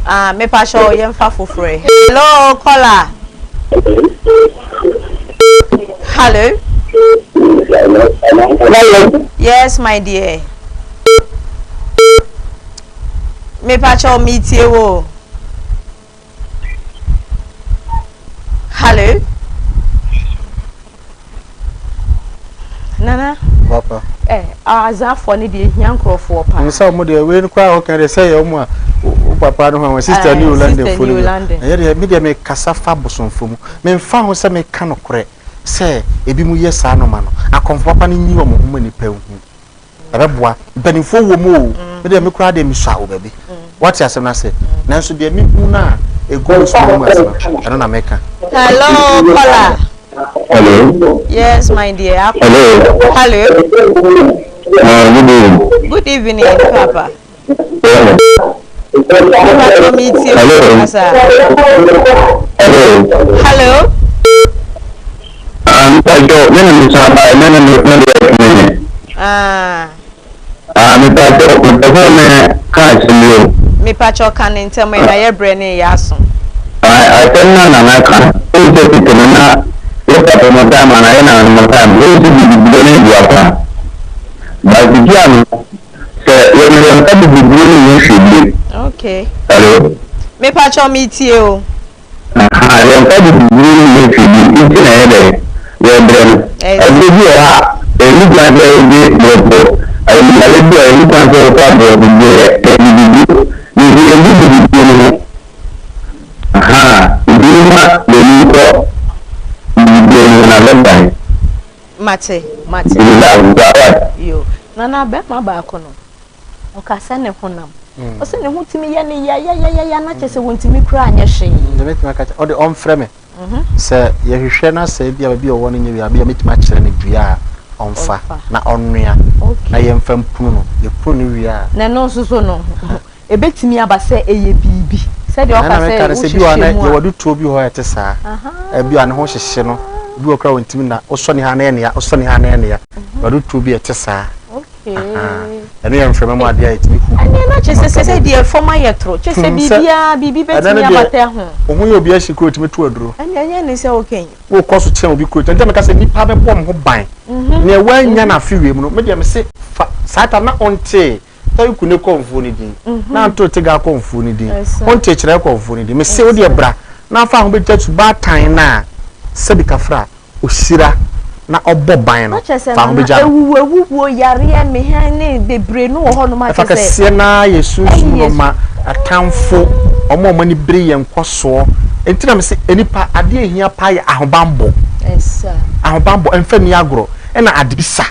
Ah, mepakyɛw yɛmfa foforɔ yi. Hello, caller. Hello.
Hello.
Yes, my dear. Mepakyɛw metie wo. Hello. Nana.
Papa.
Eh, azafoɔ no deɛ ehia nkurɔfoɔ paa.
Nsa wɔn deɛ wei no koraa ɔka deɛ sɛ yɛ wɔn a wo papa no ho wɔn sister New London fo no ɛyɛ deɛ mi deɛ mi kasa fa bosomfo mu mi nfa ho sɛ mi ka no korɛ sɛ ebi mu yɛ saa nɔɔma no akɔnfo papa no nyi wɔn ho ma nipa hu. Ɛbɛboa. Mpanimfoɔ wɔ mu o. Me deɛ me koraa deɛ mesua wɔ baabi. Wate asɛm no ase? Nanso deɛ mehu no a ɛgu me so mu ase no, ɛno na meka.
Hello, caller.
Hello.
Yes, my dear.
Hello.
Hello.
Good evening.
Good evening, Papa. Papa, meet you.
Hello. Hello.
Hello.
Mpacho, me na me san ba, me na me me de me.
Ah.
Ah, me pacho, me pese me ka asem bi o.
Me pacho ka ne ntem na ye bre ne ye aso.
Ah, asem na na na ka. O se tete no na ye papa mo time na ye na mo time. O se bi bi ne bi akwa. Ba bi ano se ye me nka bi bi ne ye hwe bi.
Okay.
Hello.
Me pacho me tie o.
Ahaa, yɛmfa bibiduro no nyɛ hwee bio nti na ɛyɛ dɛn? Yɛbrɛ no. Ɛberɛ bi wɔ hɔ a, ɛnni kwan sɛ wode borɔfo, yare bi a ɛnni kwan sɛ wofa borɔfo duro yɛ, ɛyɛ bibiduro. Nti ɛngu bibiduro no ho. Ahaa, nti momma yɛn ani nkɔ bibiduro no ho na bɛbae.
Mate, mate.
Nti meda wo ase.
Yo, Nana, bɛrima baako no, Ɔka sɛ ne honam. Ɔsɛ ne ho tumi yɛ no yayayaya na kyerɛ sɛ wɔntumi koraa nyɛ hwee.
Deɛ mɛtumi aka kyerɛ ɔde ɔmfrɛ me sɛ yɛhwehwɛ na sɛ ebia baabi a ɔwɔ no nyɛ wie a bia mɛtumi akyerɛ no dua a ɔmfa na ɔnnoa na yɛmfa mpunu no yɛpunu no wie a.
Na ɛno nso so no ɛbɛtumi aba sɛ ɛyɛ biribi sɛdeɛ ɔka sɛ wohwehwɛ mu a.
Yɛwɔ de tuo bi wɔ hɔ a ɛte saa ebi a ne ho hyehye no ebi wɔ koraa ɔntumi na wosɔ ne ha na ɛyɛ ne ya wosɔ ne ha na ɛyɛ ne ya yɛwɔ de tuo bi a ɛte saa. Ɛno yɛ mframa mu adeɛ a ɛtumi hu.
Ɛnneɛ na kyerɛ sɛ sɛ deɛ fam ayɛ toro kyerɛ sɛ biribiara biribi bɛtumi abata ho.
Wo ho yɛ obi ahye kuro tumi to aduro.
Ɛnneɛ ɛnyɛ ne sɛ woka yi.
Wokɔ so kyɛn obi kuro nti meka sɛ nnipa bɛbɔ wɔn ho ban. Nea wannya no afe wei mu no me deɛ mese fa saa ta na ɔntee Tawiku ne kɔmfoɔ no din na anto Tega kɔmfoɔ no din ɔntee Kyerɛ kɔmfoɔ no din mese wo deɛ bra na fa ho bɛgya subaatan no a sɛbi kafra ɔhyira na ɔbɔ ban no,
Na kyerɛ sɛ
fa ho
nana
bɛgya no.
awuwu awuwuo yareɛ mehɛn ne bebree no wɔ hɔ nom a
Ɛfa
kyerɛ sɛ
kɛseɛ no ara yɛ sunsum no
ɛyɛ
ma atamfo, wɔn a wɔn ani bere yɛn nkɔsoɔ. Enti na mese nnipa adeɛ a ɛhia paa yɛ ahobanbɔ.
Ɛsa.
Ahobanbɔ, ɛmfa nni agorɔ, ɛna adebisa.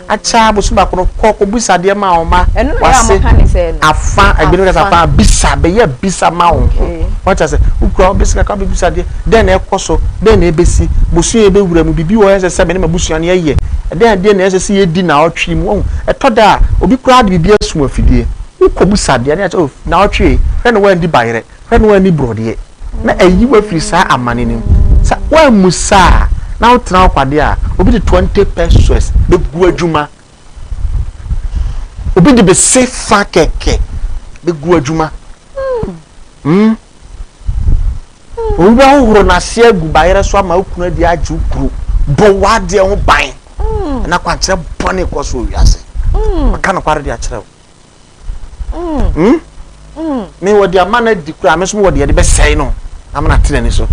Akyɛ ara bosom baako no, kɔ kɔbisa adeɛ ma wo mma,
Ɛno na ɛyɛ a
w'ase,
moka ne sɛɛ no?
afa, ebinom ka sɛ
Afa.
afa, bisa, bɛyɛ bisa ma wo ho.
Okay.
Wate ase? Wokura wo bɛsi kakra wobɛbisa adeɛ, dɛn na ɛkɔ so, dɛn na ɛbɛsi, bosome a yɛbɛwura mu, biribi wɔ hɔ a ɛsɛ sɛ me ne m'abusua no yɛyɛ, ɛdɛn adeɛ na ɛsɛ sɛ yɛdi naawɔtwe yi mu, wahu. Ɛtɔ da a, obi koraa de biribi asum afidie, wokɔbisa adeɛ na yɛakyɛ, oh, naawɔtwe yi, hwɛ na woandi bayerɛ, hwɛ na woanni borɔdeɛ, na ayi wo afiri saa amane no mu. Sɛ woammusa a, na wotena hɔ kwa deɛ a, obi de 20 pesos bɛgu adwuma. Obi de bese fa kɛkɛ bɛgu adwuma. Mm. Obi bɛhohoro n'ase agu bayerɛ so ama wo kunu adi agye wo kuro. Bɔ w'adeɛ ho ban. Ɛna kwankyerɛ bɔne kɔ so wɔ wiase. Maka nokware de akyerɛ wo. Mm. Mm. Me wɔde ama no adi koraa me nso mewɔ deɛ yɛde bɛsɛe no ama no ate n'ani so.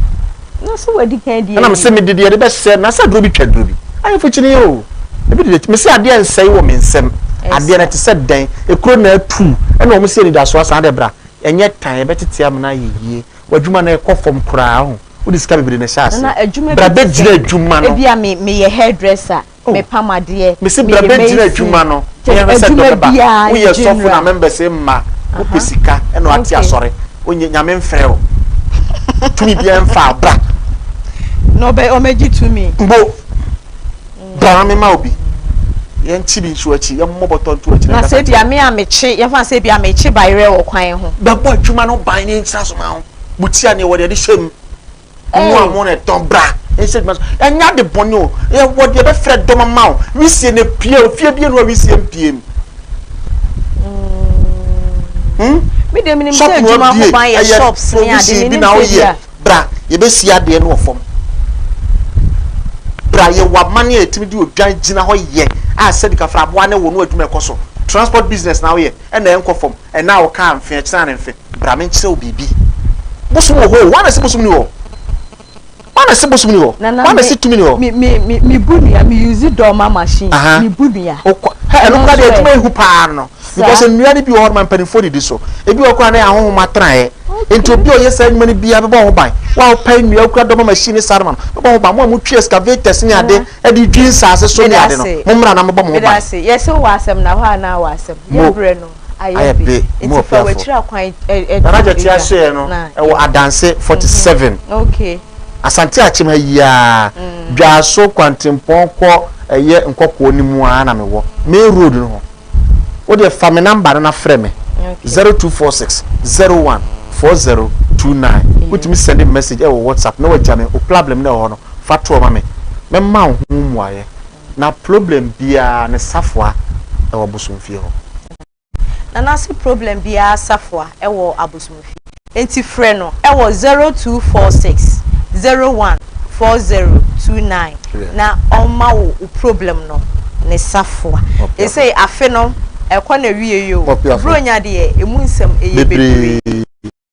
Na so wadi kan adi.
Ɛna mesɛ mede deɛ yɛde bɛsɛe no na sɛ aduro bi twa aduro bi. Ayɛ fokyini o. Ebi de me sɛ adeɛ nsɛe wɔ me nsam. Adeɛ no ɛte sɛ dɛn? Ekuro na atu ɛna wɔn si anidasoɔ asan de bra. Ɛnyɛ tan, yɛbɛtete amena ayɛ yie. W'adwuma no ɛkɔ fam koraa ho. Wode sika bebree na ɛhyɛ
Nana
aseɛ.
adwuma
Bra
bi te
bɛgyina
sɛ
adwuma no.
ebi a me meyɛ hairdresser,
Oh.
mepam adeɛ,
Mese bra
meyɛ
bɛgyina
mason,
adwuma no.
kyɛ
Yɛhwɛ sɛ dɔ
adwuma
bɛba.
biara
Woyɛ
in
sɔfo na
general.
members mma. Wopɛ
Aha.
sika ɛna wate
Okay.
asɔre. Wonyɛ Nyame mfrɛ wo. Tumi biara mfa wo. Bra.
Na ɔbɛ ɔmɛgye tumi.
Mbo. Bra na mema wo bi. Yɛnkye bi nso akyi. Yɛmmɔ bɔtɔ nto akyi na
Na
yɛnkasa
sɛ
nkyerɛ
ebia
wo.
me a mekye, yɛmfa no sɛ ebia mekye bayerɛ wɔ kwan ho.
Bɛbɔ adwuma no ban na yɛnhyira so ma wo. Butia neɛ wɔde ɛde hyɛ mu. Mo a mo na ɛtɔn bra nhyɛ adwuma so. Ɛnyɛ ade bɔne o. Yɛwɔ deɛ ɛbɛfrɛ dɔm ama wo. Wisie no pue o. Fie bie no a wisie mpie mu. Hmm?
Me deɛ menim
Shop
sɛ
no
adwuma ho
abie.
ban yɛ
Ɛyɛ
shops ne ade.
provision bi
Menim
na
sɛ
woyɛ.
ebia.
Bra, yɛbɛsi adeɛ no wɔ fam. Bra, yɛwɔ amanneɛ a yɛtumi de odwan gyina hɔ yɛ a sɛbi kafra aboa ne wo no adwuma ɛkɔ so. Transport business na woyɛ ɛna ɛnkɔ fam. Ɛna a wo kaa mfe, ɛkyena ne mfe. Bra menkyerɛ wo biribi. Bosom wɔ hɔ o, hwan na ɛse bosom ni hɔ? Hwan na ɛse bosom ni hɔ?
Nana
Hwan na
me
ɛse tumi ni hɔ?
me me me me bu nua me use dɔɔma machine
Aha.
me bu nua.
Okɔ hɛ ɛno
Ɛno
koraa
nso
deɛ
ɛ.
adwuma ehu paa no because
Saa.
nnua no bi wɔ hɔ nom a mpanimfoɔ didi so. Ebi wɔ hɔ koraa na ɛyɛ ahonhom atenaeɛ. Nti
Okay.
obi a ɔyɛ saa nnwuma no biara bɛbɔ ho ban. Wo a wopae nnua wokura dɔma machine ne saa nneɛma no bɛbɔ ho ban. Mo a motwi excavators ne ade
Nana.
de dwi nsaase so ne
Meda
ade no,
ase.
mommra na mobɔ mo ho
Meda
ban.
ase. Yɛse wowɔ asɛm na hɔ a na wɔ asɛm.
Mo.
Yɛ berɛ no ayɛ
Ayɛ
be.
be. Mo
Nti fa
ɔpiafo.
w'akyiri akwan ɛ
Nana
to
Gyakye
dwa
asoɛɛ no
na
ɛwɔ
yɛnkɔ.
Adanse 47.
Okay.
Asante Akyem ha yi ara, Dwaso kwantempɔn kɔ ɛyɛ Nkɔkɔɔ no mu ara na mewɔ. Main road no ho. Wo deɛ fa me number no na frɛ me. 0246 01 4029. Wotumi send me message ɛwɔ WhatsApp na wagya me wo problem no ɛwɔ hɔ no fa toɔ ma me. Mɛma wo ho mmuaeɛ. Na problem biara ne safoa ɛwɔ bosomfie hɔ.
Nana se problem biara safoa wɔ abosomfie enti frɛ no wɔ 0246 01 4029 na ɔmma wo wo problem no ne safoa. Esei afe no ɛkɔ na wiei o, Buronya deɛ emu nsɛm ɛyɛ bebree.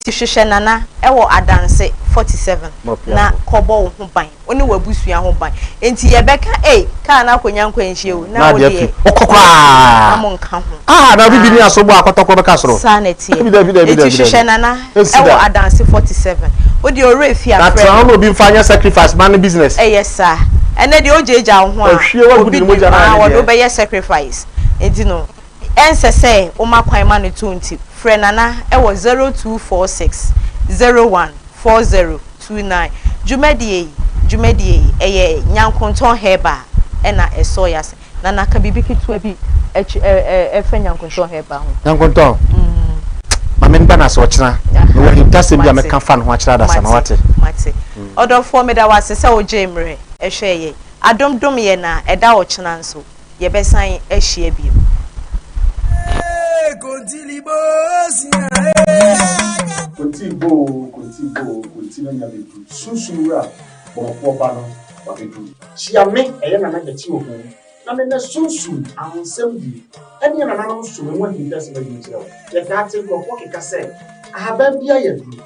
Nti hwehwɛ Nana wɔ Adanse 47 na kɔbɔ wo ho ban, wo ne w'abusua ho ban. Nti yɛbɛka ei, kaa no akɔnya nkwanhyia o, na wo deɛ
Wokɔ koraa.
na monka ho.
Ah, na obi bi ni aso bɔ akɔtɔkorɔ bɛka soro.
Saa na ɛteɛ.
Dabi, dabi, dabi,
Nti
dabi,
hwehwɛ
dabi.
Nana
Ɛnsi
wɔ
da.
Adanse 47. Wo deɛ ɔwerɛ fi a
Na
frɛ
tena hɔ
no.
na obi mfa nyɛ sacrifice ma ne business.
Ɛyɛ saa. Ɛnɛ deɛ ogyaagyaa wo ho a,
Ɔhwie w'agu
obi
de ne
de
mogya no
aa
ayɛ ne
wɔde
deɛ.
wo bɛyɛ sacrifice. Nti no, Ɛnsɛ sɛ woma kwan ma no to nti, frɛ Nana wɔ 0246 01 40 29. Dwumadie yi, dwumadie yi, ɛyɛ Nyankontɔn Herbal na ɛsɔ yɛn ase. Nana, ka biribi ketewa bi ɛkyi ɛ ɛ ɛfa Nyankontɔn Herbal ho.
Nyankontɔn, ma me nda no ase ɔkyena. Mewɔ ahintasɛm bi a mɛka fa ne ho akyerɛ adasa no, woate?
Mate. Ɔdɔfoɔ, meda wo ase sɛ wogyee mmerɛ hwɛɛ yɛn. Adom dom yɛn a, ɛda ɔkyena nso. yɛbɛsan ahyia bio.
Konti bo oo, konti bo oo, konti no anya bɛduru. Sunsum wura bɔmmɔfoɔ ba no wabɛduru. Kyia me, ɛyɛ Nana Gyakye Oho, na me nɛ sunsum, ahonsɛm die, ɛne yɛn nananom som ɛho ahintasɛm adi nkyerɛ wo. Yɛtaa te nkurɔfoɔ keka sɛ, ahaban biara yɛ aduro.